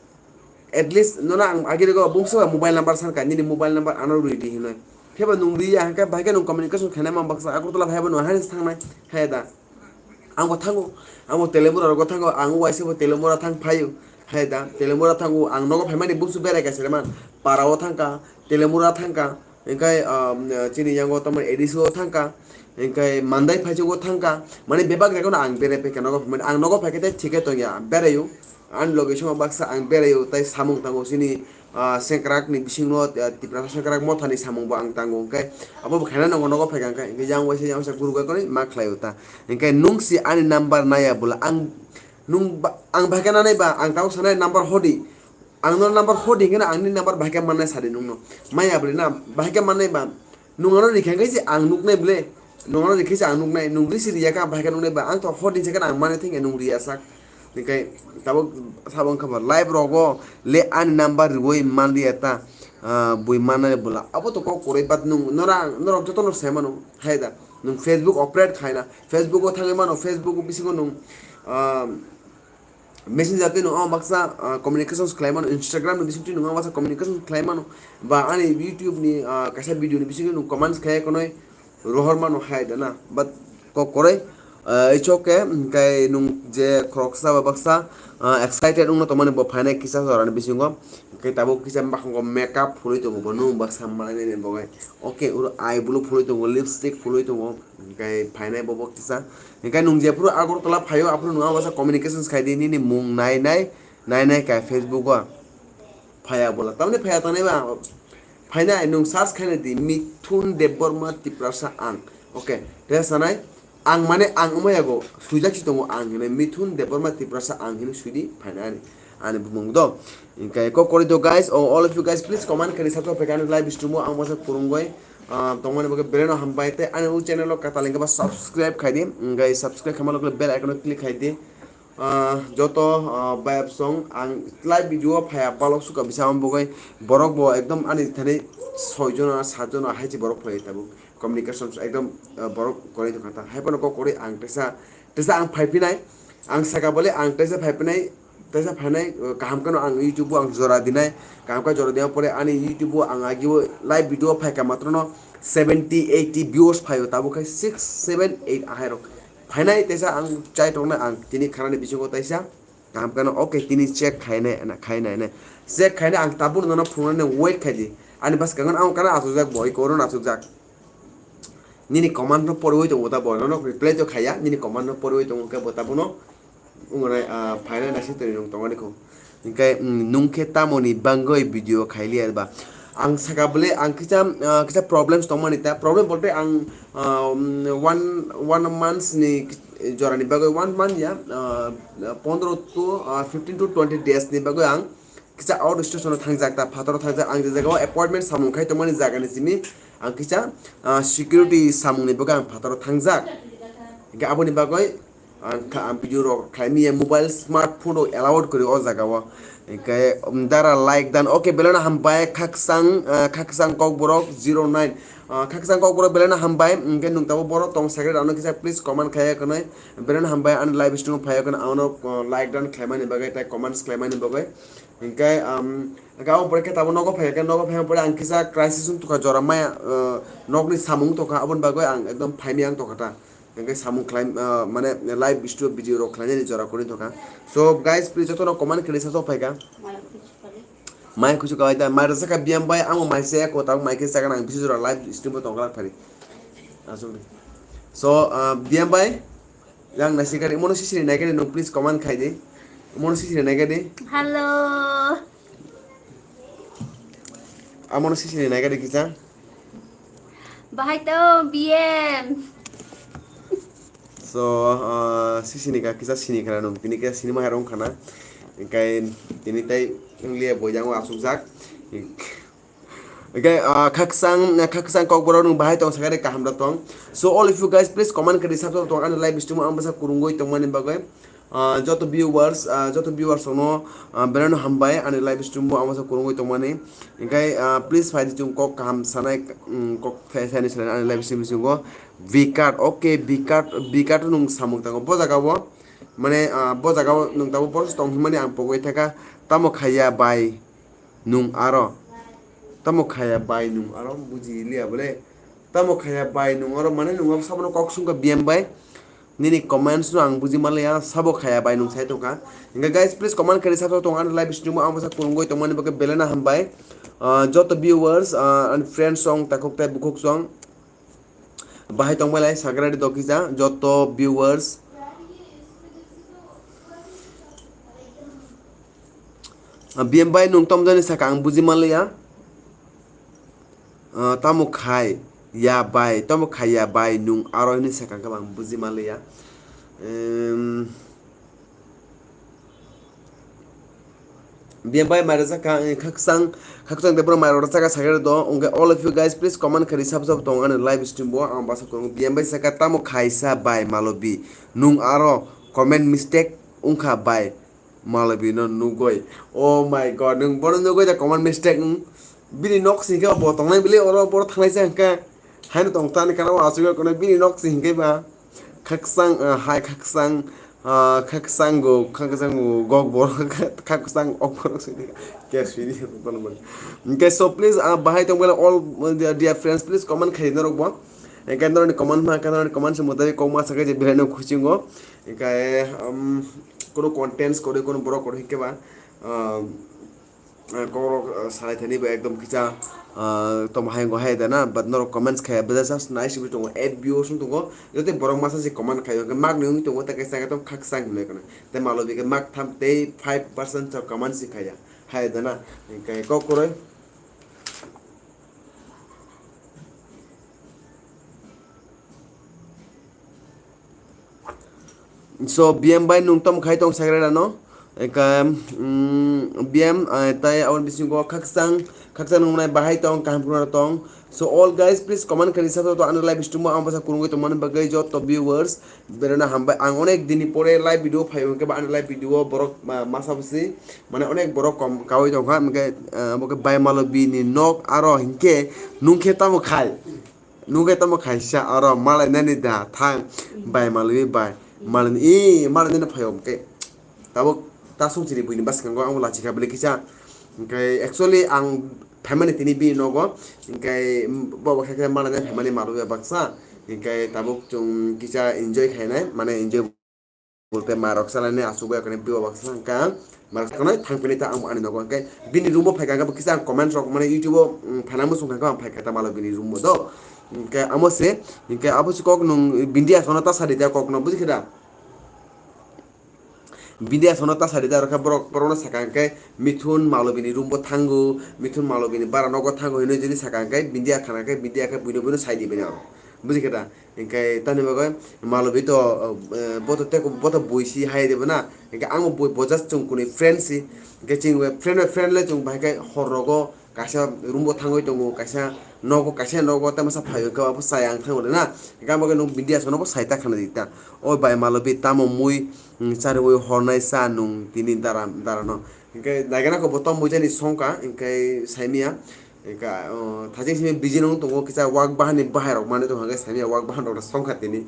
At least nono ang agi rego bumsok ba mobile number sanka, nini mobile number ano rwi di hinoi. Pheba nwng riya hingke bahai khe nwng communication khainai ma baksa Agartala phaiba nwng haino thangnai, hai da. Ang bo thango, ang bo Telemura rogo thango, ang waisa bo Telemura thang phaio, hai da. Telemura thango, ang nogo phaimani bumsok berai kaisa man, para o thangka, Telemura thangka, Hingkai, um, chini yango tamo A D C o thangka, hingkai Mandai phaichungo thangka, mane bebak jaga no ang berai phaikha nogo, mane ang nogo phaikhe tei thik khe tongya, beraio, ani logi songma baksa ang beraio, tei samung tango chini, ah, sengkrak ni bisingno, ah, Tiprasa sengkrak motha ni samung bo ang tango, hingkai abo bo khaina nogo, nogo phaikha, hingkai yang waisa, yang waisa guru bai koni ma khlaio ta, hingkai nwng si ani number naiya bwla ang, nwng ba, ang bahai khe nanai ba, ang tamo sanai number hodi, Ang no number hodi hingke na ang ni number bahai khe mannai sadi nwng no. Maya bwrwi na bahai khe mannai ba. Nwng ano rikha khe se ang nuknai bwle. Nwng ano rikha se ang nuknai. Nwng risi riya kha bahai khe nuknai ba. Ang to hodi se khe ang mannai thangya nwng riya sak. Hingke tabuk sabo wngkha ba live rogo le ani number riwi man riya ta. Ah, bui mannai bwla. Abo to kok kwrwi but nwng norang, norok joto no sai mano. Hai da. Nwng Facebook operate khaina. Facebook o thangwi mano. Facebook o bisingo nwng, ah, Messenger tei nwng ang baksa, ah, communications khlai mano, Instagram ni bisingtwi nwng ang baksa communication khlai mano, ba ani YouTube ni, ah, kaisa video ni bisingtwi nwng comments khlai konoi rohor mano hai da na, but kok koroi, ah, it's okay, hingkai nwng je khoroksa ba baksa, ah, excited wngno tongmani bo phainai kisa jora ni bisingo, hingkai tabuk kisa makhango makeup phulwi tongo bo nwng baksa malai nai ni bagwi, okay, oro eye blue phulwi tongo, lipstick phulwi tongo. Hingkai phainai bobo kisa. Hingkai nwng jephuru Agartala phaio, aphuru nwng ang waisa communications khai di, nini mung nai nai, nai nai kha Facebook o. Phaiya bola. Tamni phaiya tangnai ba? Phainai, nwng search khaina di, Mithun Debbarma Tiprasa ang. Okay, tei sanai, ang mane ang wngma yago, swijak si tongo ang hinwi, Mithun Debbarma Tiprasa ang hinwi swi di, phainai ani, ani bumung do. Hingkai kok kori do guys, oh, all of you guys, please comment kari sabscribe khaina live stream o, ang waisa phurungwi. Ah, tongmani bagwi belai no hambai tei ani o channel o katal hingke ba subscribe khai di, hingke subscribe khaima loge bell icon o click khai di. Ah, joto, ah, bayap song ang live video o phaya balok suka bisa ang bogoi borok bo ekdom ani thani soi jona sat jona hai se borok phai tabuk communication ekdom, ah, borok kwrwi tongkha ta hai phano kok kwrwi ang tesa tesa ang phai phinai ang saka bole ang tesa phai phinai tesa phainai, ah, kaham kano ang YouTube o ang jora dinai kaham kha jora dinai pore ani YouTube o ang agi o live video phai ka matro no seventy eighty views phaio tabuk khai six seven eight ahai rok. Phainai tesa ang chai tongna ang tini kharani bisingo taisa kaham kano okay tini check khainai na khainai na check khainai ang tabuk nono phungnani wait khaidi ani bas kangan ang kana asujak boi korona asujak nini command no poriwi tongo ta boi nono reply to khaya nini command no poriwi tongo khe bo tabuno ungore phainai naising twi nung tongani kho. Hinkhe, mm, nung khe tamoni bangwi video khaili arba? Ang saka bole ang kisa, ah, kisa problems tongmani ta. Problem bolte ang, ah, mm, one, one months ni jorani bagwi one month ya, ah, pondro to, ah, fifteen to twenty days ni bagwi ang kisa out station o thangjak ta, phataro thangjak. Ang je jagao appointment samung khai tongmani jagani simi ang kisa, ah, security samungni bagwi ang phataro thangjak. Hinkhe aboni bagwi Ang kha, ang video rok khlai manya mobile smartphone rok allowed kwrwi o jaga o. Hinkhe, um, dara like dan. Okay, belai no hambai, Khaksang, ah, Khaksang Kokborok zero nine. Ah, Khaksang Kokborok belai no hambai. Hinkhe nung tabuk borok tong secret ano kisa please comment khaya kwnwi. Belai no hambai ani live stream phaya kwnwi ano, ah, like dan khlaimani bagwi tei comments khlaimani bagwi. Hinkhe, um, hinkhe abo pore khe tabuk nogo phaya khe nogo phaya pore ang kisa crisis wng tongkha jora maya, ah, nokni samung tongkha aboni bagwi ang ekdom phaimya wng tongkha ta. Hingke samung khlai, ah, mane live studio video rok khlainani jora kwrwi tongkha. So guys, please jotono comment khwlwi saso phaikha. Mai kusu kawai ta, mai rwchapkha biyam bai, amo mai se ko tabuk mai khe chakha nang bisi jora live stream bo tongkha phari. Aswk de. So, ah, biyam bai, yang naisingkha imono sisiri naikhe nung please comment khai di. Imono sisiri naikhe di. Hello. Amono sisini naikha de kisa. Bahai to B M. So, ah, sisini ka kisa sini khana nung. Tini kisa sini mahai rong khana. Engkai tini tai wngliya bo yango asukjak. Engkai, ah, khaksang, khaksang kokborok nung bahai tong sakha de kaham da tong. So all of you guys, please comment kari sabsa tong ani live stream ang bwsa kurungoi tongmani bagwi. Ah, joto viewers, ah, joto viewers rokno, ah, belai no hambai ani live stream bo ang bwsa kurungwi tongmani. Hinkhe, ah, please phai di chwng kok kaham sanai, mm, kok thai thai ni sanai ani live stream bisingo. Bikat, okay, Bikat, Bikat nwng samung tango. Bo jaga o, mane, ah, bo jaga o nwng tabuk boros tong himani ang pogwi thaka. Tamo khaiya bai? Nung aro. Tamo khaya bai nung aro buji liya bole. Tamo khaya bai nung aro mane nung abo sabono kok sungkha B M bai. Nini comments no ang buji manliya sabo khaya bai nung sai tongkha. Hingkha guys, please comment kari sabo tong ani live stream o ang bwsa kurungoi tongmani bagwi belai no hambai. Ah, joto viewers, ah, and friends song takhuk tai bukhuk song. Bahai tongbai lai sagra di dokija joto viewers. Ah, B M bai nung tomjani saka ang buji manliya. Ah, tamo khai ya bai, tamo khai ya bai nung aro hini saka ang buji manliya. Em, Biyang bai mai rwchapkha, eh, khaksang, khaksang de borok mai rwchapkha sakhe do. Wngkhe all of you guys, please comment kari sabo sabo tong ani live stream bo. Ang basa kurung biyang bai saka tamo khaisa bai malobi. Nung aro comment mistake wngkha bai malobi no nugoi. Oh my God, nung bono nugoi da comment mistake wng. Bini nok singkhe bo tongnai bile oro boro thangnai se hwnkhe. Haino tong tani kana o asugoi kono bini nok singkhe ba. Khaksang, ah, hai khaksang, ah, khaksango, khaksango, gok borok, khaksang ok borok sidi. Ke sidi, bono bono. Okay, so please, ah, bahai tong bela all, uh, dear, dear friends, please comment khai norok bo. Engkai norok ni comment ma, engkai norok ni comment se mutai kok ma sakai je belai no khusingo. Engkai, um, kono contents kori kono borok kori ke ba, um, ah, kokrok, ah, salai thani bo ekdom kisa, ah, tamo hai wngkha hai da na, but norok comments khaya bwsa just nai sibui tongo, eight viewers wng tongo, joto borok masa se comment khaio, hwnkhe mak ni wngwi tongo, tei kaisa khe tamo khaksang hinwi kheno, tei malobi khe mak tham tei five percent chwng comment se khaya, hai da na, hwnkhe kok kwrwi. So, B M bai nung tom khai tong sagrera no. Eka, mm, B M, ah, tai aboni bisingo khaksang, Khaksa nungnai bahai tong, kaham khuna tong. So all guys, please comment khaini sa to ani live stream o ang bwsa kurungwi tongmani bagwi joto viewers. Berana hambai ang onek dini pore live video phaio hwnkhe ba ani live video o borok ma-, masa bwswi mane onek borok kom kawi tongkha hwnkhe, ah, bo khe bai malobi ni nok aro hinkhe nungkhe tamo khai. Nungkhe tamo khaisa aro malai nani da thang bai malobi bai malai i malai nani phaio hwnkhe. Tabuk ta song chini buini bwskango ang bo lachikha bwlwi kisa. Hwnkhe actually ang phaimani tini bini nogo, hwnkhe bo baksa khe malai nai phaimani maloya baksa. Hwnkhe tabuk chwng kisa enjoy khainai, mane enjoy bolte ma rok salainai asugwi akoni biwa baksa hwnkhe ang ma rok salainai thangpini ta ang ani nogo. Hwnkhe bini room o phaikha khe bo kisa ang comment rok mane YouTube o, mm, phaina muchung kha khe ang phaikha ta malo bini room o do. Hwnkhe amo se, hwnkhe abo se kok nwng bini aswkno ta sadi ta kokno bujikhe da? Bini aswkno ta sadi ta rwkha borok, borokno sakha hwnkhe Mithun Malobini room bo thango, Mithun Malobini bara nogo thango hinwi jodi sakha hwnkhe bini akhana khe bini akhe buino buino saidi bini aro. Bujikhe da? Hwnkhe tani bagwi Malobi to, eh, boto tei boto buisi hai de bana. Hwnkhe ang bo bui bojas chwng kuni friend si. Hwnkhe chini friend bai friend le chwng bahai khe hor rogo kaisa room bo thangwi tongo, kaisa nogo, kaisa nogo tei masa phai hwnkhe abo chaya ang thango de na. Hwnkhe abo khe nwng bini aswkno bo sai ta khana di ta. O bai Malobi tamo mui, mm, chariwi hornai cha nwng tini dara, dara no. Hwnkhe naigana khe bo tom mui jani songkha, hwnkhe saimia. Hwnkhe, o, thajeng simi biji nung tongo kisa wak bahan ni bahai rok manwi tongkha hwnkhe saimia wak bahan rok songkha tini.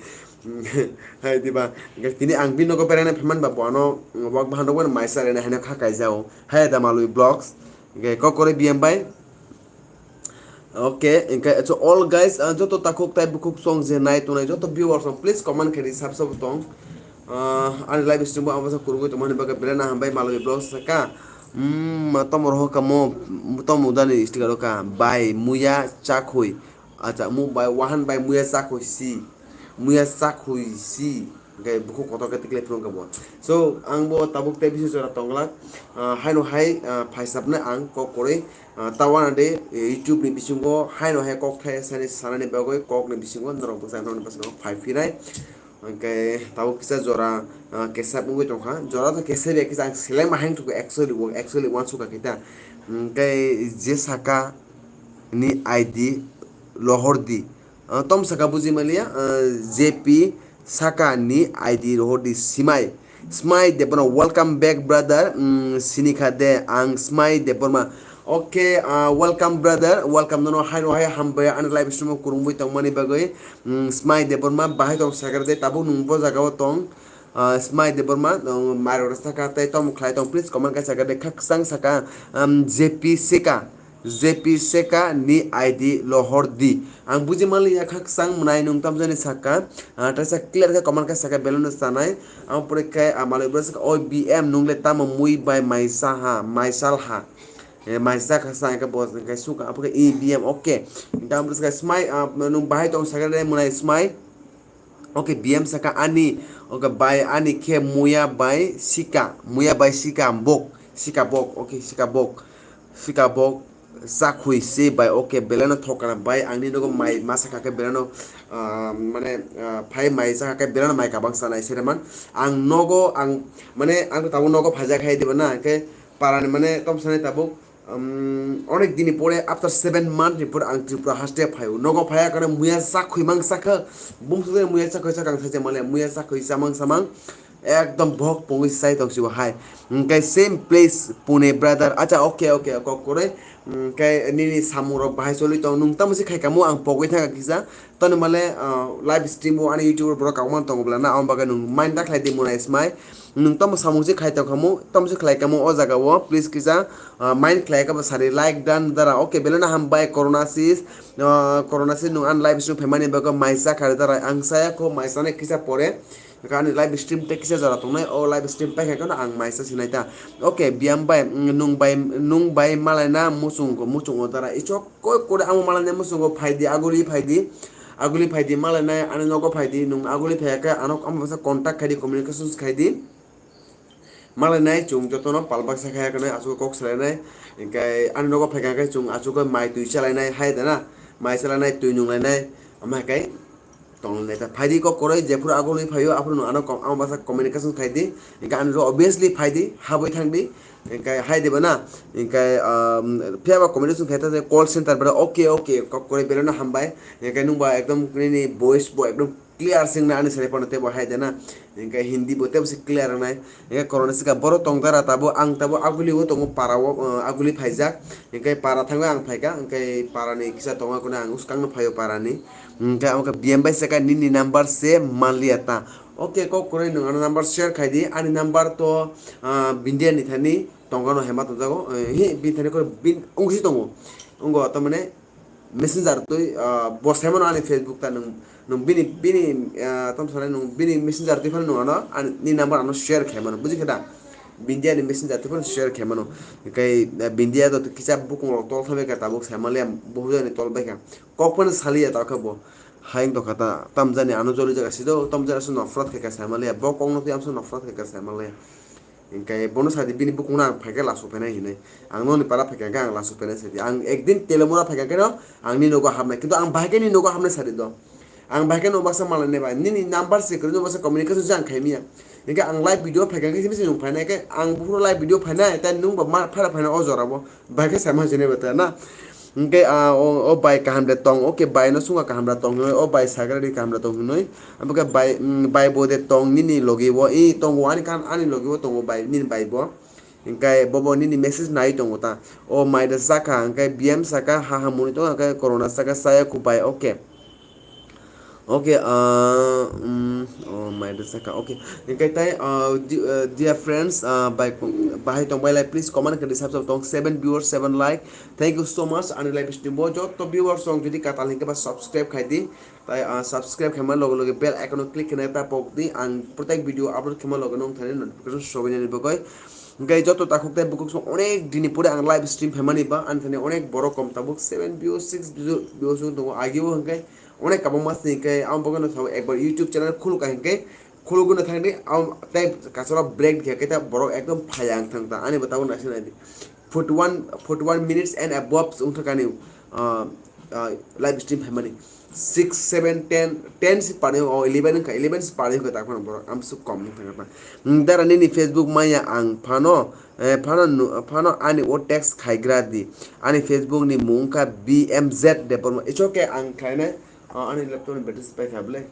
Hai diba, hwnkhe tini ang bini nogo beraina phaimani ba bo ano wak bahan rok mani maisa rwna haino kha kaijao. Hai da Malwi Vlogs. Hwnkhe kok kwrwi B M bai. Okay, hwnkhe so all guys, ah, joto takhuk tai bukhuk song je nai tongnai joto viewers rok please comment khaidi sab sab tong. Ah, ani live stream bo abo sa kurugwi tongmani bagwi belai na hambai Malwi Vlogs saka. Hmm, ma tomo roho kamo, tomo dani sticker ka bai muya chakhui. Acha, mu bai wahan bai muya chakhui si. Muya chakhui si. Hwnkhe bukhuk kotor khe tikle phunukha bo. So, ang bo tabuk tei bisi jora tongglak. Ah, haino hai, ah, phaisapnai ang kok kwrwi. Ah, ta uanadi, eh, YouTube ni bisingo haino hai kok thai sanai, sanani bagwi kokni bisingo norok bwsai norokni bwskango phai phinai. Hwnkhe tabuk kisa jora, ah, kesap wngwi tongkha. Jora to kesap ya kisa ang seleng ma hang thugo actually, actually uansukha kita. Hwnkhe je saka ni I D lohor di. Ah, tom saka buji maliya, ah, J P saka ni I D rohor di simai. Smai Debbarma, welcome back brother. Mm, sinikha de ang Smai Debbarma. Okay, ah, welcome brother, welcome nono haino hai hambai ani live stream o kurungwi tongmani bagwi. Mm, Smai Debbarma bahai tong sakar de tabuk nung bo jaga o tong. Ah, Smai Debbarma, um, mairok saka tei tom khlai tong, please comment kai saka de khakchang saka, um, J P sika. J P Seka ni I D lohor di. Ang buji maliya khakchang mwnai nung tamjani saka, ah, taisa clear khe comment khe saka belai no chanai. Ang pore khe, ah, malai bwrwi saka, "Oi B M nung le tamo mui bai mai sa ha, mai sal ha." Eh, mai sa kha sa khe bo khe suka, apo khe E B M, okay. Ang bwrwi saka smai, ah, nung bahai tong saka le mwnai smai. Okay, B M saka ani, okay, bai ani khe muya bai sika, muya bai sika bok, sika bok, okay, sika bok, sika bok, chakhui se bai, okay, belai no thokana bai, ang ni nogo mai ma saka khe belai no, ah, mane, ah, phai mai saka khe belai no mai kabang sanai sere man, ang nogo, ang, mane, ang tabuk nogo phaijak hai diba na, khe parani mane tom sanai tabuk, Um, onek dini pore, after seven month ni pore ang Tripura haste phaio. Nogo phaiya kare muya chakhui mang sakha. Bumsukhe muya chakhui sakha ang sacha male muya chakhui samang samang. Ekdom bhok pungwi sai tong sibo hai. Hwnkhe same place Pune brother. Acha, okay, okay, kok kore. Hwnkhe nini samung rok bahai choli tong. Nung tamo se khai kamo ang pogwi thangkha kisa. Toni male, ah, live stream o ani YouTube o borok kagman tongo bwla na, amo bagwi nwng mind ta khlai di mwnai smai. Nwng tamo samung se khai tong khamu, tamo se khlai kamo o jaga o, please kisa, ah, mind khlai kha bo sari like dan dara. Okay, belai no hambai Corona sis, ah, Corona sis nwng ani live stream phaimani bagwi mai cha khari dara. Ang saya kho mai chani kisa pore. Ani live stream tei kisa jora tongnai, o live stream paikha kheno ang mai cha sinai ta. Okay, biyam bai, mm, nwng bai, nwng bai malai na muchung, muchung o dara. Ichok koi kore amo malai na muchung o phai di, aguli phai di. Aguli phai di, malai nai ani nogo phai di, nwng aguli phai khe ano amo bwsa contact khai di, communications khai di. Malai nai chwng jotono pal baksa khai khe nai aswk kok salai nai. Hwnkhe ani nogo phai kha khe chwng aswk khe mai twi chalai nai hai da na, mai chalai nai, twi nung lai nai. Omo hai khe Tongnai ta phaidi kok koroi jephuru agulwi phaio aphuru nwng ano kom-, ang basa communication khaidi. Hinkhe ani rw obviously phaidi, habwi thangdi. Hinkhe hai diba na? Hinkhe, um, phiyaba communication khai ta call center bera, "Okay, okay, kok koroi belai no hambai." Hinkhe nwng ba ekdom nini voice bo ekdom clear singna ani sari phano teibo hai de na. Hinkhe Hindi bo teibo se clear wngnai. Hinkhe koroni sika boro tong dara tabo, ang tabo agulwi o tongo para o, uh, agulwi phaijak. Hinkhe para thango ang phaikha, hinkhe para ni kisa tongo kune ang uskang no phaio para ni. Hinkhe amo khe B M bai saka nini number se manliya ta. Okay, kok kwrwi nwng ano number share khai di. Ani number to, ah, Bindia ni thani tongkha no hema tongjago. Eh, hi, bini thani kore bin, wngsi tongo. Wngkha tamani messenger twi, ah, bo sai mano ani Facebook ta nwng, nwng bini, bini, ah, tamo sanai nwng bini messenger twi phano nwng ano ani, ni number ano share khai mano, buji khe da? Bindia ni messenger twi phano share khai mano. Hinkhe, ah, Bindia to kisa bukung rok tol thabai kha tabuk sai manliya, bo hujani tol bai kha. Kok phano saliya ta khe bo. Hayung tongkha ta, tamjani ano joli jaga sido, tamjani aswk nafrat khaikha saimanliya, bo kokno twi amswk nafrat khaikha saimanliya. Hinkhe bono sadi bini bukungno ang phaikhe lasu phainai hinwi. Ang noni para phaikha hinkhe ang lasu phainai sadi. Ang ekdin Telemura phaikha kheno ang nini nogo hapnai. Kintu ang bahai khe nini nogo hapnai sadi do. Ang bahai kheno baksa malai nai ba. Nini number se kwrwi no baksa communication se ang khaimiya. Hinkhe ang live video phaikha khe simi se nwng phainai khe ang buphuru live video phainai, tai nwng ba ma phara phainai o jora bo. Bai khe sama jene bata na. Hinkhe, ah, o, o bai kaham de tong, okay, bai no sunga kaham da tong hinwi, o bai sagra di kaham da tong hinwi. Abo khe bai, mm, bai bo de tong nini logi o, i tongo ani kan, ani logi o tongo bai, nini bai bo. Hinkhe bobo nini message nai tongo ta. O mai da saka, hinkhe B M saka, ha ha muni tongo, hinkhe corona saka, saya ku bai, okay. Okay, ah, mm, oh, my, that's okay. Okay, hinkhe tai, ah, di-, ah, dear friends, ah, bai, bahai tong bai like, please comment khe di, sab sab tong, seven viewers, seven like. Thank you so much. Ani live stream bo joto viewers song jodi katal hinkhe ba subscribe khai di. Tai, ah, subscribe khaima loge loge bell icon o click khaina ta pok di. Ang protek video upload khaima loge nong thani notification sobainani bagwi. Hinkhe joto takhuk tai bukhuk song onek dini pore ang live stream phaimani ba ani thani onek borok kom tabuk seven views, six views, views wng tongo agi o hinkhe. Onek kabangma sini khe ang bagwi no sabo ekbar YouTube channel khulukha hinkhe khulugwi no thangdi, ang tei kasaro break khe khe ta borok ekdom phaya wng thang ta ani bo tabuk naising naidi. Forty one, forty one minutes and above wng thang kani, ah, ah, live stream phaimani. Six, seven, ten, ten si parni o eleven wngkha, eleven si parni wngkha ta phano borok amsuk kom wng thang ta. Dara nini Facebook maya ang phano, eh, phano nu-, phano ani o text khaigra di. Ani Facebook ni mung wngkha B M Z Debbarma. It's okay, ang khlainai, ah, ani laptop ni battery se paikha bwle.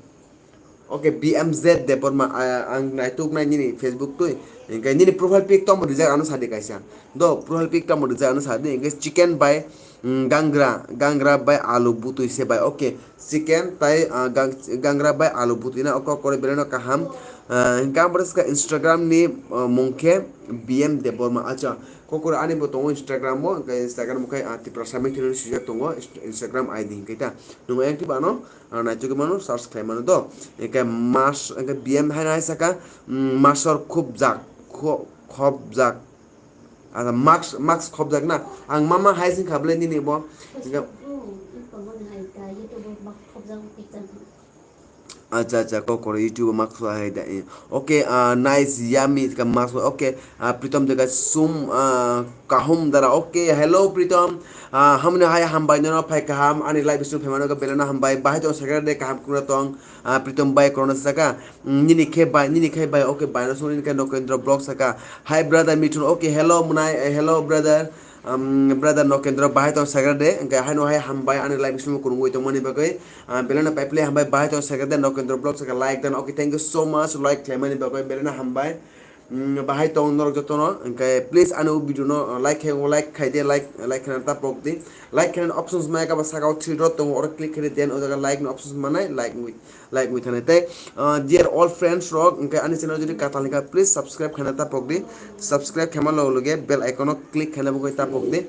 Okay, B M Z Debbarma, ah, ang naituknai nini Facebook twi. Hinkhe nini profile pic tongmo rijak ano sadi kaisa. Do, profile pic tongmo rijak ano sadi. Hinkhe chicken bai, mm, gangra, gangra bai alu butwi se bai. Okay, chicken tai, ah, gang-, gangra bai alu butwi na oko kore belai no kaham. Ah, hinkhe ang bwrwskha Instagram ni, ah, mung khe B M Debbarma. Acha, kokore ani bo tongo Instagram o, hinkhe Instagram o khe, ah, Tiprasa Mithili swijak tongo Inst-, Instagram I D hinkhe ta. Nwng yang twi bano. Ah, naitugwi mano, search khlai mano do. Hinkhe mas, hinkhe B M haino hai saka, mm, masor khobjak, kho-, khobjak. Ada mask, mask khobjak na. Ang mama hai sing kha bwle nini bo. Hinkhe Acha, acha, kokoro YouTube o mask hai da. Okay, ah, nice, yummy, ka mask, okay. Ah, Pritom dega sum, ah, kahum dara. Okay, hello Pritom. Ah, hamni hai hambai nono phai kaham, ani live stream phaimano khe belai no hambai. Bahai tong sakra de kaham kuna tong. Ah, Pritom bai korona saka. Mm, nini khe bai, nini khe bai, okay, bai no sung nini khe Nokendra Vlog saka. Hi brother Mithun, okay, hello Munai, eh, hello brother. Um, brother Nokendra bahai tong sakra de, hinkhe haino hai hambai ani live stream o kwrwngwi tongmani bagwi. Ah, belai no paiple hambai bahai tong sakra de Nokendra Vlog saka like dan. Okay, thank you so much like khlaimani bagwi belai no hambai. Mm, bahai tong norok jotono, hinkhe please ani o video no, uh, like khai, like khai de, like, like khaina ta pok di. Like khaina options mai ka ba saka o three dot tongo, oro click khai de, then o jaga like ni options manai, like wngwi, like wngwi thani. Tei, uh, dear all friends rok, hinkhe ani channel jodi katal hinkha, please subscribe khaina ta pok di. Subscribe khaima loge loge bell icon o click khaina bo ta pok di.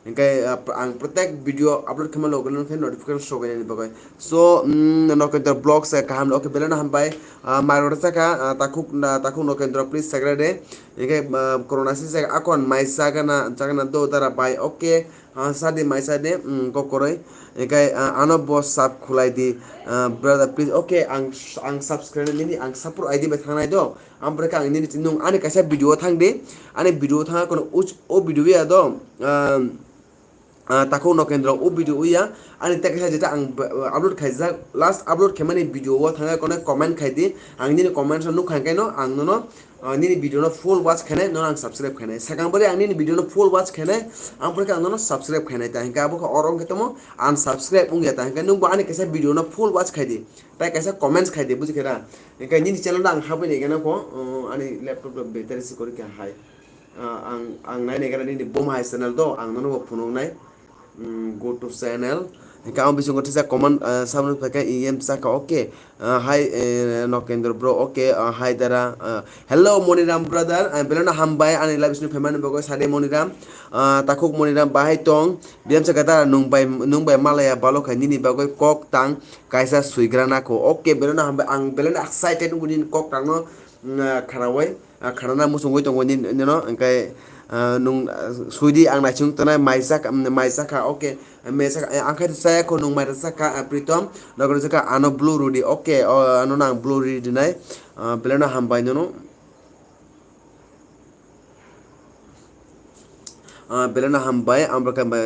Hinkhe, ah, ang protek video upload khaima logo nokhe notification sobainani bagwi. So, mm, Nokendra Vlogs, eh, kaham, okay, belai no hambai. Ah, mai rok saka, ah, takhuk na, takhuk Nokendra, please sakra de. Hinkhe, ah, corona si saka akon mai sagana, sagana do dara bai, okay. Ah, sadi mai sadi, mm, kokoroi. Hinkhe, ah, ano bo sub khulai di, ah, brother, please. Okay, ang, ang subscribe nini, ang support I D bai thangnai do. Ampreka ang nini, nung ani kaisa video o thang di, ani video o thang kono uch-, o video ya do, um, Ah, takhuk Nokendro o video uya, ani tei kaisa jeta ang b-, upload khaijak, last upload khaimani video o thangwi kono comment khai di, ang nini comments no nukha hwnkhe no ang nono, ah, nini video no full watch khainai, nono ang subscribe khainai. Sakang bari ang nini video no full watch khainai, ang porikhe ang nono subscribe khainai ta, hwnkhe abo khe oro wngkhe tamo unsubscribe wngya ta, hwnkhe nwngbo ani kaisa video no full watch khai di, tai kaisa comments khai di, bujikhe da? Hwnkhe nini channel no ang habwi naikhe nokho, oh, ani laptop rok battery se kwrwi kha hai. Ah, ang, ang nai nai gana nini bom hai channel do, ang nono bo phunuknai. Mm, go to channel. Hingke ang bisingo tisa comment, ah, saboni phaikha E M saka, okay. Ah, hi, eh, Nokendra bro, okay. Ah, hi dara. Ah, hello Moniram brother, ah, beleno hambai ani live stream phaimani bagwi sade Moniram. Ah, takhuk Moniram bahai tong. Biyam saka dara nung bai, nung bai malaya balo khai nini bagwi kok tang kaisa suigra nako. Okay, beleno hambai, ang beleno excited wngwi nini kok tangno, mm, ah, kharawai. Ah, khanana muchungwi tongo nini, nino, hingke, ah, nung, ah, suidi ang naising tongnai, mai saka, mai saka, okay, mai saka, eh, ang khai chaya kho nung mai saka, ah, Pritom, nokni saka ano blue rudi, okay, oh, ano nang blue rudi nai, ah, beleno hambai nono. Ah, beleno hambai, ang bwkha bai,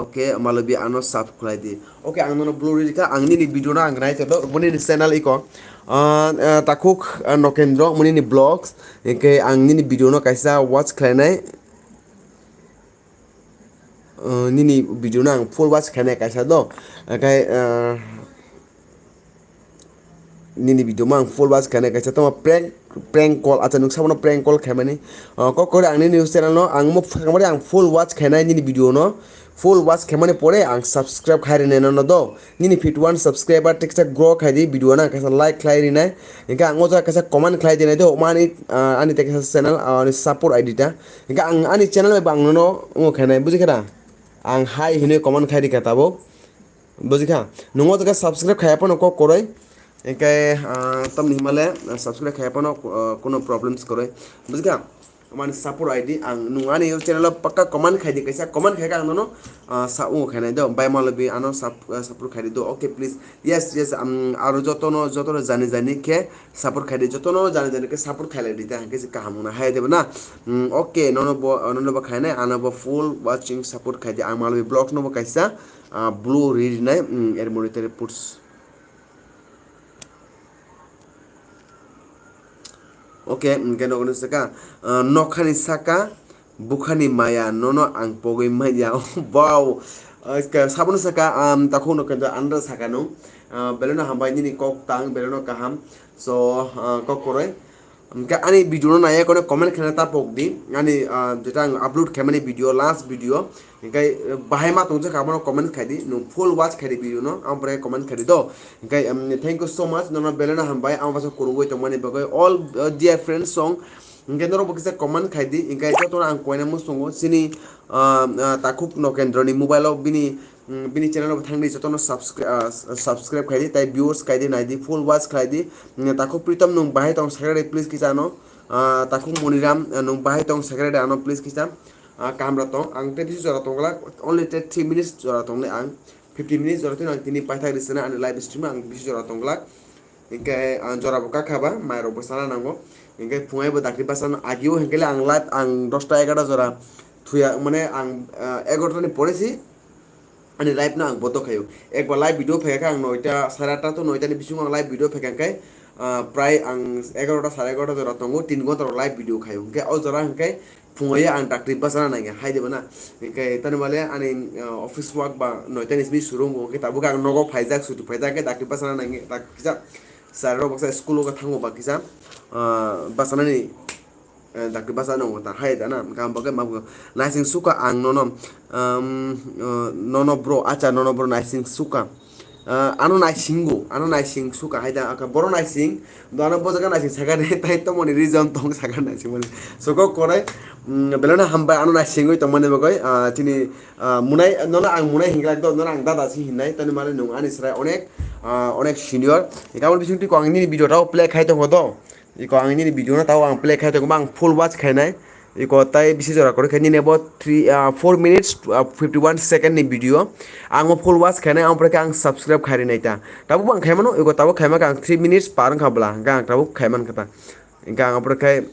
okay, malobi ano sap khwlai di. Okay, ang nono blue ridi kha, ang nini video no ang nai tongdo, boni ni channel iko. Ah, ah, takhuk, ah, Nokendro, moni ni vlogs, hingke ang nini video no kaisa watch khlainai. Ah, nini video no ang full watch khlainai kaisa do. Hingke, ah, nini video mo ang full watch khainai kaisa tamo prank, prank call, acha nwng sabono prank call khaimani. Ah, kok kore ang nini news channel no ang mo phangmani ang full watch khainai nini video no, full watch khaimani pore ang subscribe khai rwnai nono do. Nini fifty one subscriber teksa grow khai di video no ang kaisa like khlai rinai. Hingke ang o jaga kaisa comment khlai dinai do mani, ah, ani teksa channel, ah, ani support I D ta. Hingke ang ani channel bai bo ang nono wngo khainai bujikha da? Ang hai hinui comment khai rikha tabuk. Bujikha, nungo jaga subscribe khaya phano kok koroi. Hingke, ah, tamni himale, ah, subscribe khaya phano, ah, kuno problems koroi. Bujikha, mani support I D ang nung ani channel o pakka comment khai di kaisa, comment khai kha ang nono, ah, sa ungo khainai do, bai malobi ano sap-, ah, support khai di do, okay please. Yes, yes, um, aro jotono, jotono jani jani khe support khai di, jotono jani jani khe support khai lai di, ta hingke se kaham wngna hai de na. Mm, okay, nono bo, nono bo khainai, ano bo full watching support khai di, ang malobi vlogs no bo kaisa, ah, blue ri rinai, mm, er monitor puts. Okay, hingke nokni saka, ah, nokhani saka, bukhani maya, nono ang pogwi manya. Wow, ah, sabono saka, um, takhuk no kendo andra saka no, ah, beleno hambai nini kok tang, beleno kaham. So, ah, kok koroi. Hingke ani video no naiya kono comment khaina ta pok di. Ani, ah, jeta ang upload khaimani video, last video. Hingke, eh, bahai ma tongjakha abono comment khai di. Nwng full watch khai di video no. Ang pore comment khai di do. Hingke, em, thank you so much. Nono beleno hambai. Ang basa kurungwi tongmani bagwi. All, uh, dear friends song. Hingke norok bo kisa comment khai di. Hingke jotono ang koina muchungo. Chini, ah, ah, takhuk Nokendro ni mobile o bini Mm, bini channel bo thangdi jotono subscri-, ah, s-, subscribe khai di, tai viewers khai di, nai di, full watch khai di. Mm, takhuk Pritom nwng bahai tong secretary please kisa ano. Ah, takhuk Moniram, ah, nwng bahai tong secretary ano please kisa. Ah, kaham ra tong, ang tei bisi jora tong glak, only tei three minutes jora tong le ang. Fifteen minutes jora twi ang tini paithak ri sana ani live stream ang bisi jora tong glak. Hingke, ah, jora bo kakha ba, mai rok bo sana nango. Hingke phungai bo dakti basa no agio, hingke le ang live ang dosta egarta jora thuya, mane ang, ah, egarta ni pore si ani live no ang bondo khaio. Ekbar live video phaikha ang noita, sare atta to noita ni bisingo ang live video phaikha hingke, ah, prai ang egarta sare egarta jora tongo, tin gonta rok live video khaio. Hingke o jora hingke phungai ang dakti basa na nangya, hai de bana. Hingke tani male ani, ah, office work ba noita ni simi surungo, hingke tabuk ang nogo phaijak, suti phaijak, hingke dakti basa na nangya, tak kisa. Sir rok baksa school o thango ba kisa, ah, basa nani, eh, dakti basa no ta hai da na, hingke ang bagwi ma bugo naising suka ang nono, um, eh, nono bro, acha nono bro naising suka. Ah, ano naisingo, ano naising suka hai da, aka boro naising, do ano bo jaga naising saka de, tai to moni reason tong saka naising moni. So kok korai, mm, belai no hambai ano naisingwi tongmani bagwi, ah, chini, ah, munai, nono ang munai hinglak do, nono ang dada si hinnai, tani male nung ani srai onek, ah, onek senior. Ika mo bising twi ko ang nini video tao play khai tongkho do. Iko ang nini video no tao ang play khai tongkho, ang full watch khainai. Iko tai bisi jora kwrwi khe nini bo three, ah, four minutes, ah, fifty one second ni video. Ang o full watch khainai, ang pore khe ang subscribe khai rinai ta. Tabuk bo ang khai mano, iko tabuk khai ma khe ang three minutes par wngkha bwla, hingkhe ang tabuk khai man kha ta. Hingkhe ang pore khai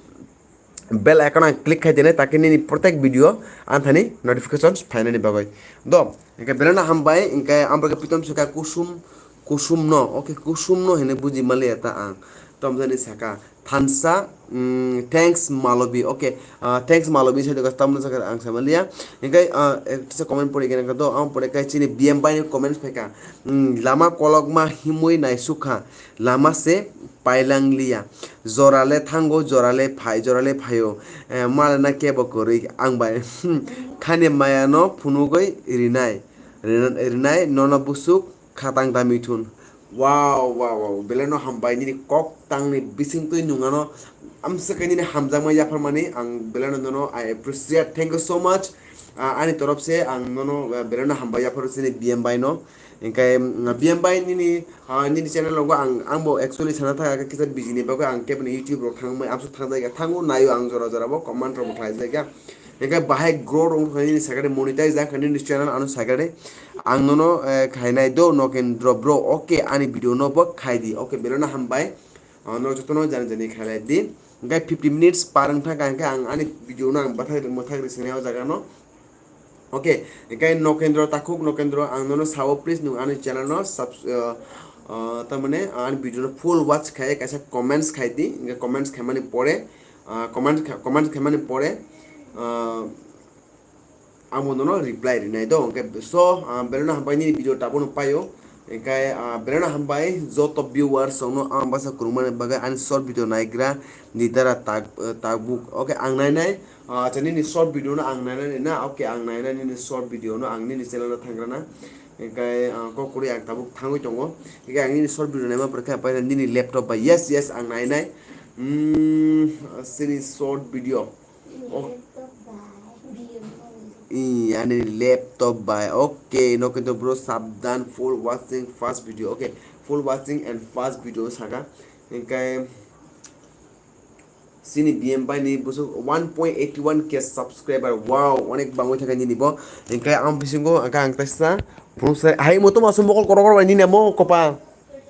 bell icon ang click khai dinai, takhe nini protek video anthani notifications phainani bagwi. Do, hwnkhe belai no hambai, hwnkhe ang bo khe Pritom Seka Kusum, Kusum no, okay, Kusum no hinwi buji maliya ta ang. Tom jani saka, thansa, mm, thanks Malobi, okay, ah, thanks Malobi sai doga tamno saka ang sai maliya. Hwnkhe, ah, ek kisa comment pori gana do, ang pore kai chini B M bai ni comment phaika, mm, lama kolokma himwi naisukha, lama se pailangliya. Jorale thango, jorale phai, jorale phaio. Eh, malena kebo kwrwi ang bai. Khani maya no phunugwi rinai. Rin-, rinai nono busuk khatang da mithun. Wow, wow, wow. Belai no hambai nini kok tangni bising twi nungano. Amsa khe nini hamjakma yapharmani ang belai no nono I appreciate. Thank you so much. Ah, ani torop se ang nono, ah, belai no hambai yapharo chini B M bai no. Hwnkhe, mm, B M bai nini, ah, nini channel rogo ang, ang bo actually sana thaka kisa busy ni bagwi ang keboni YouTube rok thangmai amsuk thangjak ya thango naio ang jora jora bo comment rok bo khlaijak ya. Hwnkhe bahai grow rok wngkha nini sakani monetize jak nini channel ano sakani ang nono, eh, khainai do Nokendro bro, okay, ani video no bo khai di, okay, belai no hambai. Ah, no jotono jani jani khailai di. Hwnkhe fifty minutes par wngkha hwnkhe ang ani video no ang bathak mwthak ri sinai o jaga no. Okay, hwnkhe Nokendro Takhuk, Nokendro, ang nono sao, please, nwng ani channel no subs-, uh, uh, tamani ani video no full watch khai, kaisa comments khai di, hwnkhe comments khaimani pore, uh, comment kha-, comments khaimani pore, uh, ang bo nono reply rinai do, hwnkhe so, uh, belai no hambai nini video tabuk no paio, hwnkhe, uh, belai no hambai joto viewers rok no ang basa kwrwngmani bagwi ani short video naigra ni dara tak, uh, tabuk, okay, ang nainai. Ah, acha, nini short video no ang nainani na? Okay, ang nainani nini short video no, ang nini channel o thangrana. Hwnkhe, ah, kok kwrwi ang tabuk thangwi tongo. Hwnkhe ang nini short video naima pore khe paina nini laptop bai. Yes, yes, ang nainai. Hmm, sini short video. Oh. I, ani laptop bai. Okay, Nokendro bro, sabdan, full watching first video. Okay, full watching and first video saka. Hwnkhe, Chini B M bai ni busuk one point eighty one K subscriber. Wow, onek bangwi thangkha nini bo. Hwnkhe ang bisingo hwnkhe ang teisa phunuksa hai mo toma sum mokol korok korok bai nini amo kopa.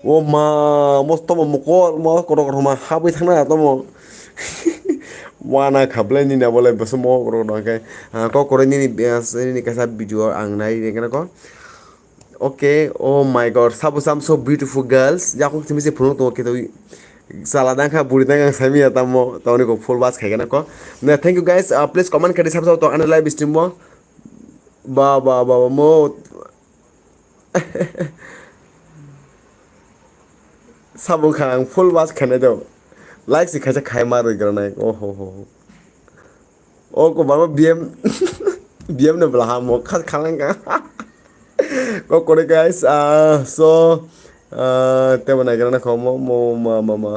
O ma, mo toma mokol mo korok korok ma habwi thangna tomo. Wana khablai nini abo lai bwswk mokol korok korok hwnkhe, ah, kok koroi nini, ah, nini kaisa video ang nai nai khe ko. Okay, oh my God, Sabu Sam, so beautiful girls. Yakung simi se phunuk tongo khe twi. Sala dang kha, buri dang kha, sami ya tamo, tamo ni ko full watch khai gana ko. Na, thank you guys. Uh, please comment khe di Sabu Sam to ani live stream mo. Ba, ba, ba, ba, mo. Sabu kha ang full watch khai nai do. Like si khaisa khai ma roi gana nai. Oh ho ho ho. O ko baba B M, B M no bwla ha mo kha khalang ka. Ko kore guys, ah, so, ah, tebo nai gana kho mo, mo, ma, ma, ma.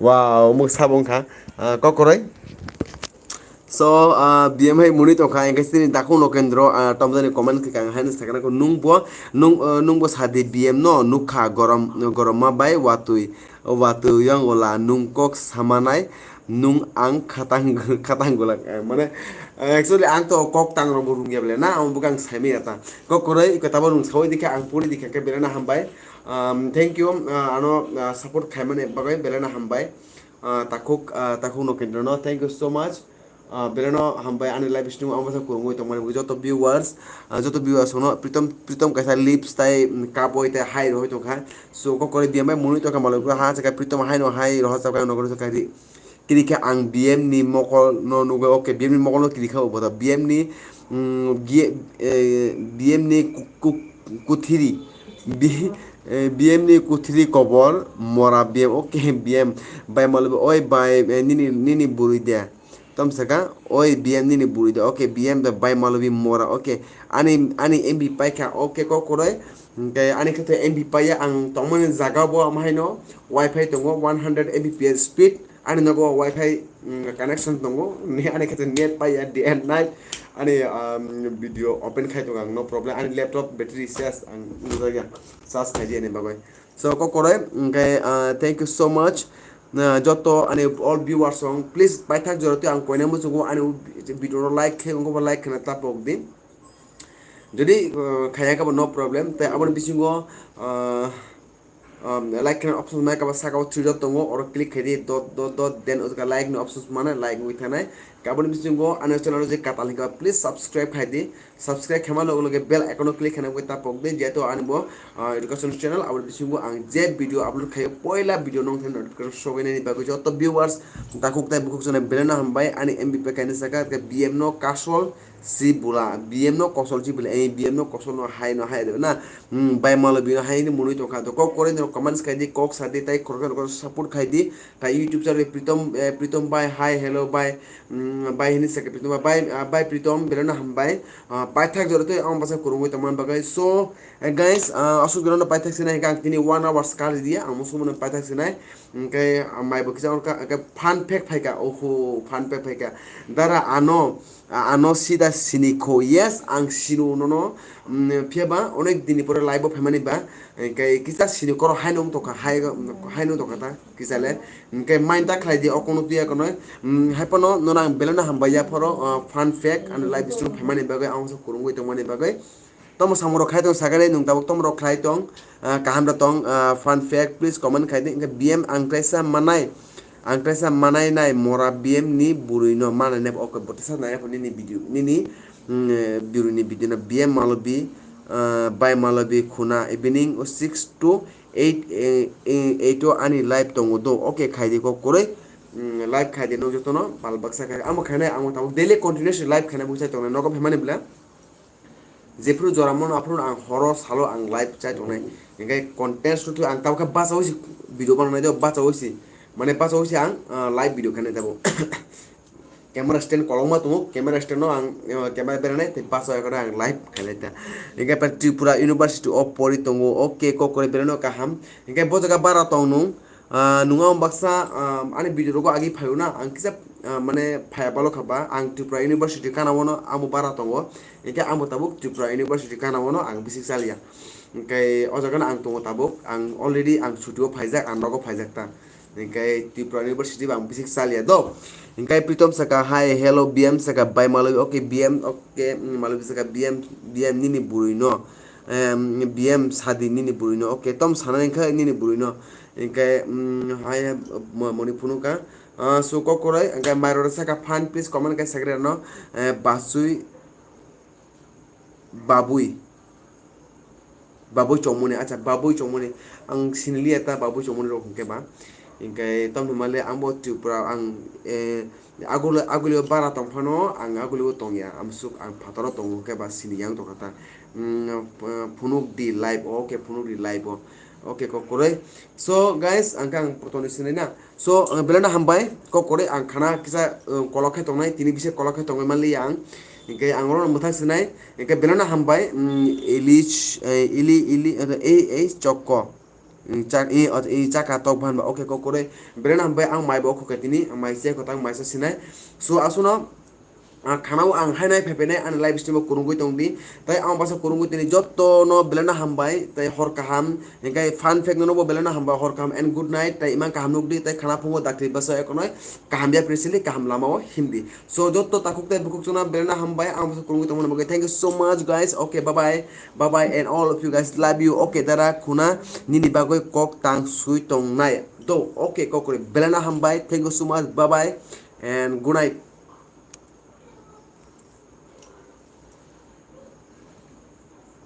Wow, mo sabong kha. Ah, ko koroi. So, ah, B M hai muni tongkha, hwnkhe chini Dakhung Nokendro, ah, tomjani comment khe kang haino sakna ko nung bo, nung, ah, nung bo sadi B M no nukha gorom, gorom ma bai watwi. O watwi yang ola nung kok samanai, nung ang khatang, khatang gulak, eh, mane, eh, actually ang to kok tang rok bo rung ya bele na, ang bwkang saimaya ta. Kok koroi ko tabo nung sawi dikha, ang puri dikha khe belai na hambai. Um, thank you, uh, ano, uh, support khaimani bagwi belai na hambai. Uh, Takhuk, uh, Takhuk Nokendro no, thank you so much. Ah, belai no hambai ani live stream o ang bwsa kwrwngwi tongmani joto viewers, ah, joto viewers no Pritom, Pritom kaisa lips tai, mm, cup oi tai hai rohoi tongkha. So, kok koroi B M bai mwnwi tongkha malai ha chakha Pritom hai no hai roha chakha no kori chakha ri. Kiri khe ang B M ni mokol no nugwi, okay, B M ni mokol no kiri kha obo da B M ni, mm, gi-, eh, B M ni ku-, ku-, kuthiri. Bi-, eh, B M ni kuthiri kobor mora B M, okay, B M bai malai oi bai, eh, nini, nini bwrwi de. Tom saka, oi B M nini bwrwi de, okay, B M de bai malobi mora, okay. Ani, ani M B paikha, okay, kok koroi. Hwnkhe ani khe to M B paiya, ang tongmani jaga bo am haino wifi tongo, one hundred M B P S speed, ani nogo wifi, mm, connection tongo, ni ani khe to net paiya day and night, ani, um, video open khai tongo ang, no problem, ani laptop battery ses ang nujagya, charge khai di ani bagwi. So, kok koroi, hwnkhe, uh, thank you so much. Na, joto ani all viewers rok, please, paithak jora twi ang koina muchungo ani video rok like khe, wngkhe bo like khna ta pok di. Jodi, uh, khaya khe bo no problem, tei aboni bisingo, uh, um, like khaina options mai kaba saka o three dot tongo, oro click khai di, dot dot dot, then o jaga like ni options mane like wngwi thanai. Kaboni bisingo ani channel o je katal hingka please subscribe khai di. Subscribe khaima loge loge bell icon o click khaina wngwi tapok di, jehetu ani bo, ah, education channel, abo bisingo ang je video upload khayo poila video nong thani notification sogwi nani bagwi joto viewers takhuk tai bukhuk sona belai no hambai ani M B P kaini saka ke B M no kasol si bula, B M no kosol si bula, eh, B M no kosol no hai no hai de na, hmm, bai malo bino hai ni munui tongkha to kok kore no comments khai di, kok sa di, tai khorokhe khorokhe support khai di. Tai YouTube channel Pritom, eh, Pritom bai, hi, hello bai, mm, bai hini saka Pritom bai, bai, ah, bai Pritom, belai no hambai. Ah, paithak jora tei ang basa kurungwi tongmani bagwi. So, eh, guys, ah, aswk jora no paithak sinai hingke ang tini one hours kar dia, ang musu mano paithak sinai. Hingke, ah, mai bo kisa orka, hingke fun fact phaika, oho, fun fact phaika. Dara ano, ah, ano sida sini kho, yes, ang sinu nono, mm, phiya ba, onek dini pore live o phaimani ba, hingke kisa sini koro hai nung tongkha, hai, hai nung tongkha ta. Kisale, hingke mind ta khlai di, o kono tuya kono, mm, hai pono nono ang belai no hambai ya phoro, uh, fun fact, ano live stream phaimani bagwi ang se kurungwi tongmani bagwi. Tomo samung rok khai tong sagale nung tabuk tomo rok khlai tong, uh, kaham rok tong, uh, fun fact, please comment khai di, hingke B M ang kaisa manai, ang kaisa manai nai mora B M ni burui no manai nai, ok, botisa nai nini video, nini, mm, burui ni video no B M malobi, uh, bai malobi khuna evening o six to eight, eh, eh, eight o ani live tongo do. Ok, khai di kok koroi, mm, live khai di, nog jotono bal baksa khai. Amo khainai, amo tabuk daily continuous live khainai bwsai tongnai, nogo phaimani bwle. Jephru jora mono aphuru ang horo salo ang live chai tongnai. Hingke content shoot ang tabuk khe bacha oisi video bananai do, bacha oisi. Mane bacha oisi ang, ah, live video khainai tabuk. Camera stand kolokma tongo, camera stand no ang, eh, camera beranai tei bacha ekore ang live khainai ta. Hingke pa Tripura University o pori tongo, ok, kok koroi berano kaham. Hingke bo jaga bara tong nung, ah, nung ang baksa, ah, ani video rogo agi phaio na, ang kisa, ah, mane phaya balo kha ba, ang Tripura University kana wono amo bara tongo. Hingke amo tabuk Tripura University kana wono ang bisik chaliya. Hingke o jaga no ang tongo tabuk, ang already ang chuti o phaijak, ang nogo phaijak ta. Hingke Tripura University bo ang bisik chaliya do. Hingke Pritom saka, hi, hello, B M saka, bai malobi, ok, B M, ok, mm, malobi saka, B M, B M nini burui no, em, B M sadi nini burui no, ok, tom sana hingke nini burui no, hingke, mm, hai, mo-, moni phunukha, ah, so kok koroi, hingke mairok saka, fan, please, comment kai sagre no, eh, basui, Babui. Babui Chongmani, acha, Babui Chongmani. Ang siniliya ta Babui Chongmani rok hingke ba. Hingke tamni male ang bo Tripura, ang, eh, agule, agulio bara tong phano, ang agulio tongya. Amsuk ang phataro tongo hingke ba sini yang tongkha ta. Mm, eh, phunuk di live o, oke, phunuk di live o. Oke, kok koroi. So, guys, ang khe ang potoni sinai na. So, ang belai no hambai, kok koroi ang khana kisa, uh, kolok khe tongnai, tini bisi kolok khe tongwi manliya ang. Hingke ang oro mwthang sinai, hingke belai no hambai, mm, ilich, eh, ili, ili, eh, ei, ei, chokko. Mm, chak-, i, ot-, i chaka tok ban ba, oke, kok koroi. Belai no hambai ang mai bo khukhe tini, ang mai se kotang mai sa sinai. So, asuno, ah, khana o ang hainai phaiphai nai ani live stream o kurungwi tong di. Tai ang basa kurungwi tini joto no belai no hambai, tai hor kaham, hingke fun fact no bo belai no hambai, hor kaham and good night, tai imang kaham nuk di, tai khana phungo dakti basa ekonoi kaham ya presili kaham lama o himdi. So joto takhuk tai bukhuk chuna belai no hambai, ang basa kurungwi tongmani bagwi. Thank you so much guys. Okay, bye bye. Bye bye and all of you guys, love you. Okay, dara khuna nini bagwi kok tang sui tong nai. Do, okay, kok kori belai no hambai. Thank you so much. Bye bye and good night.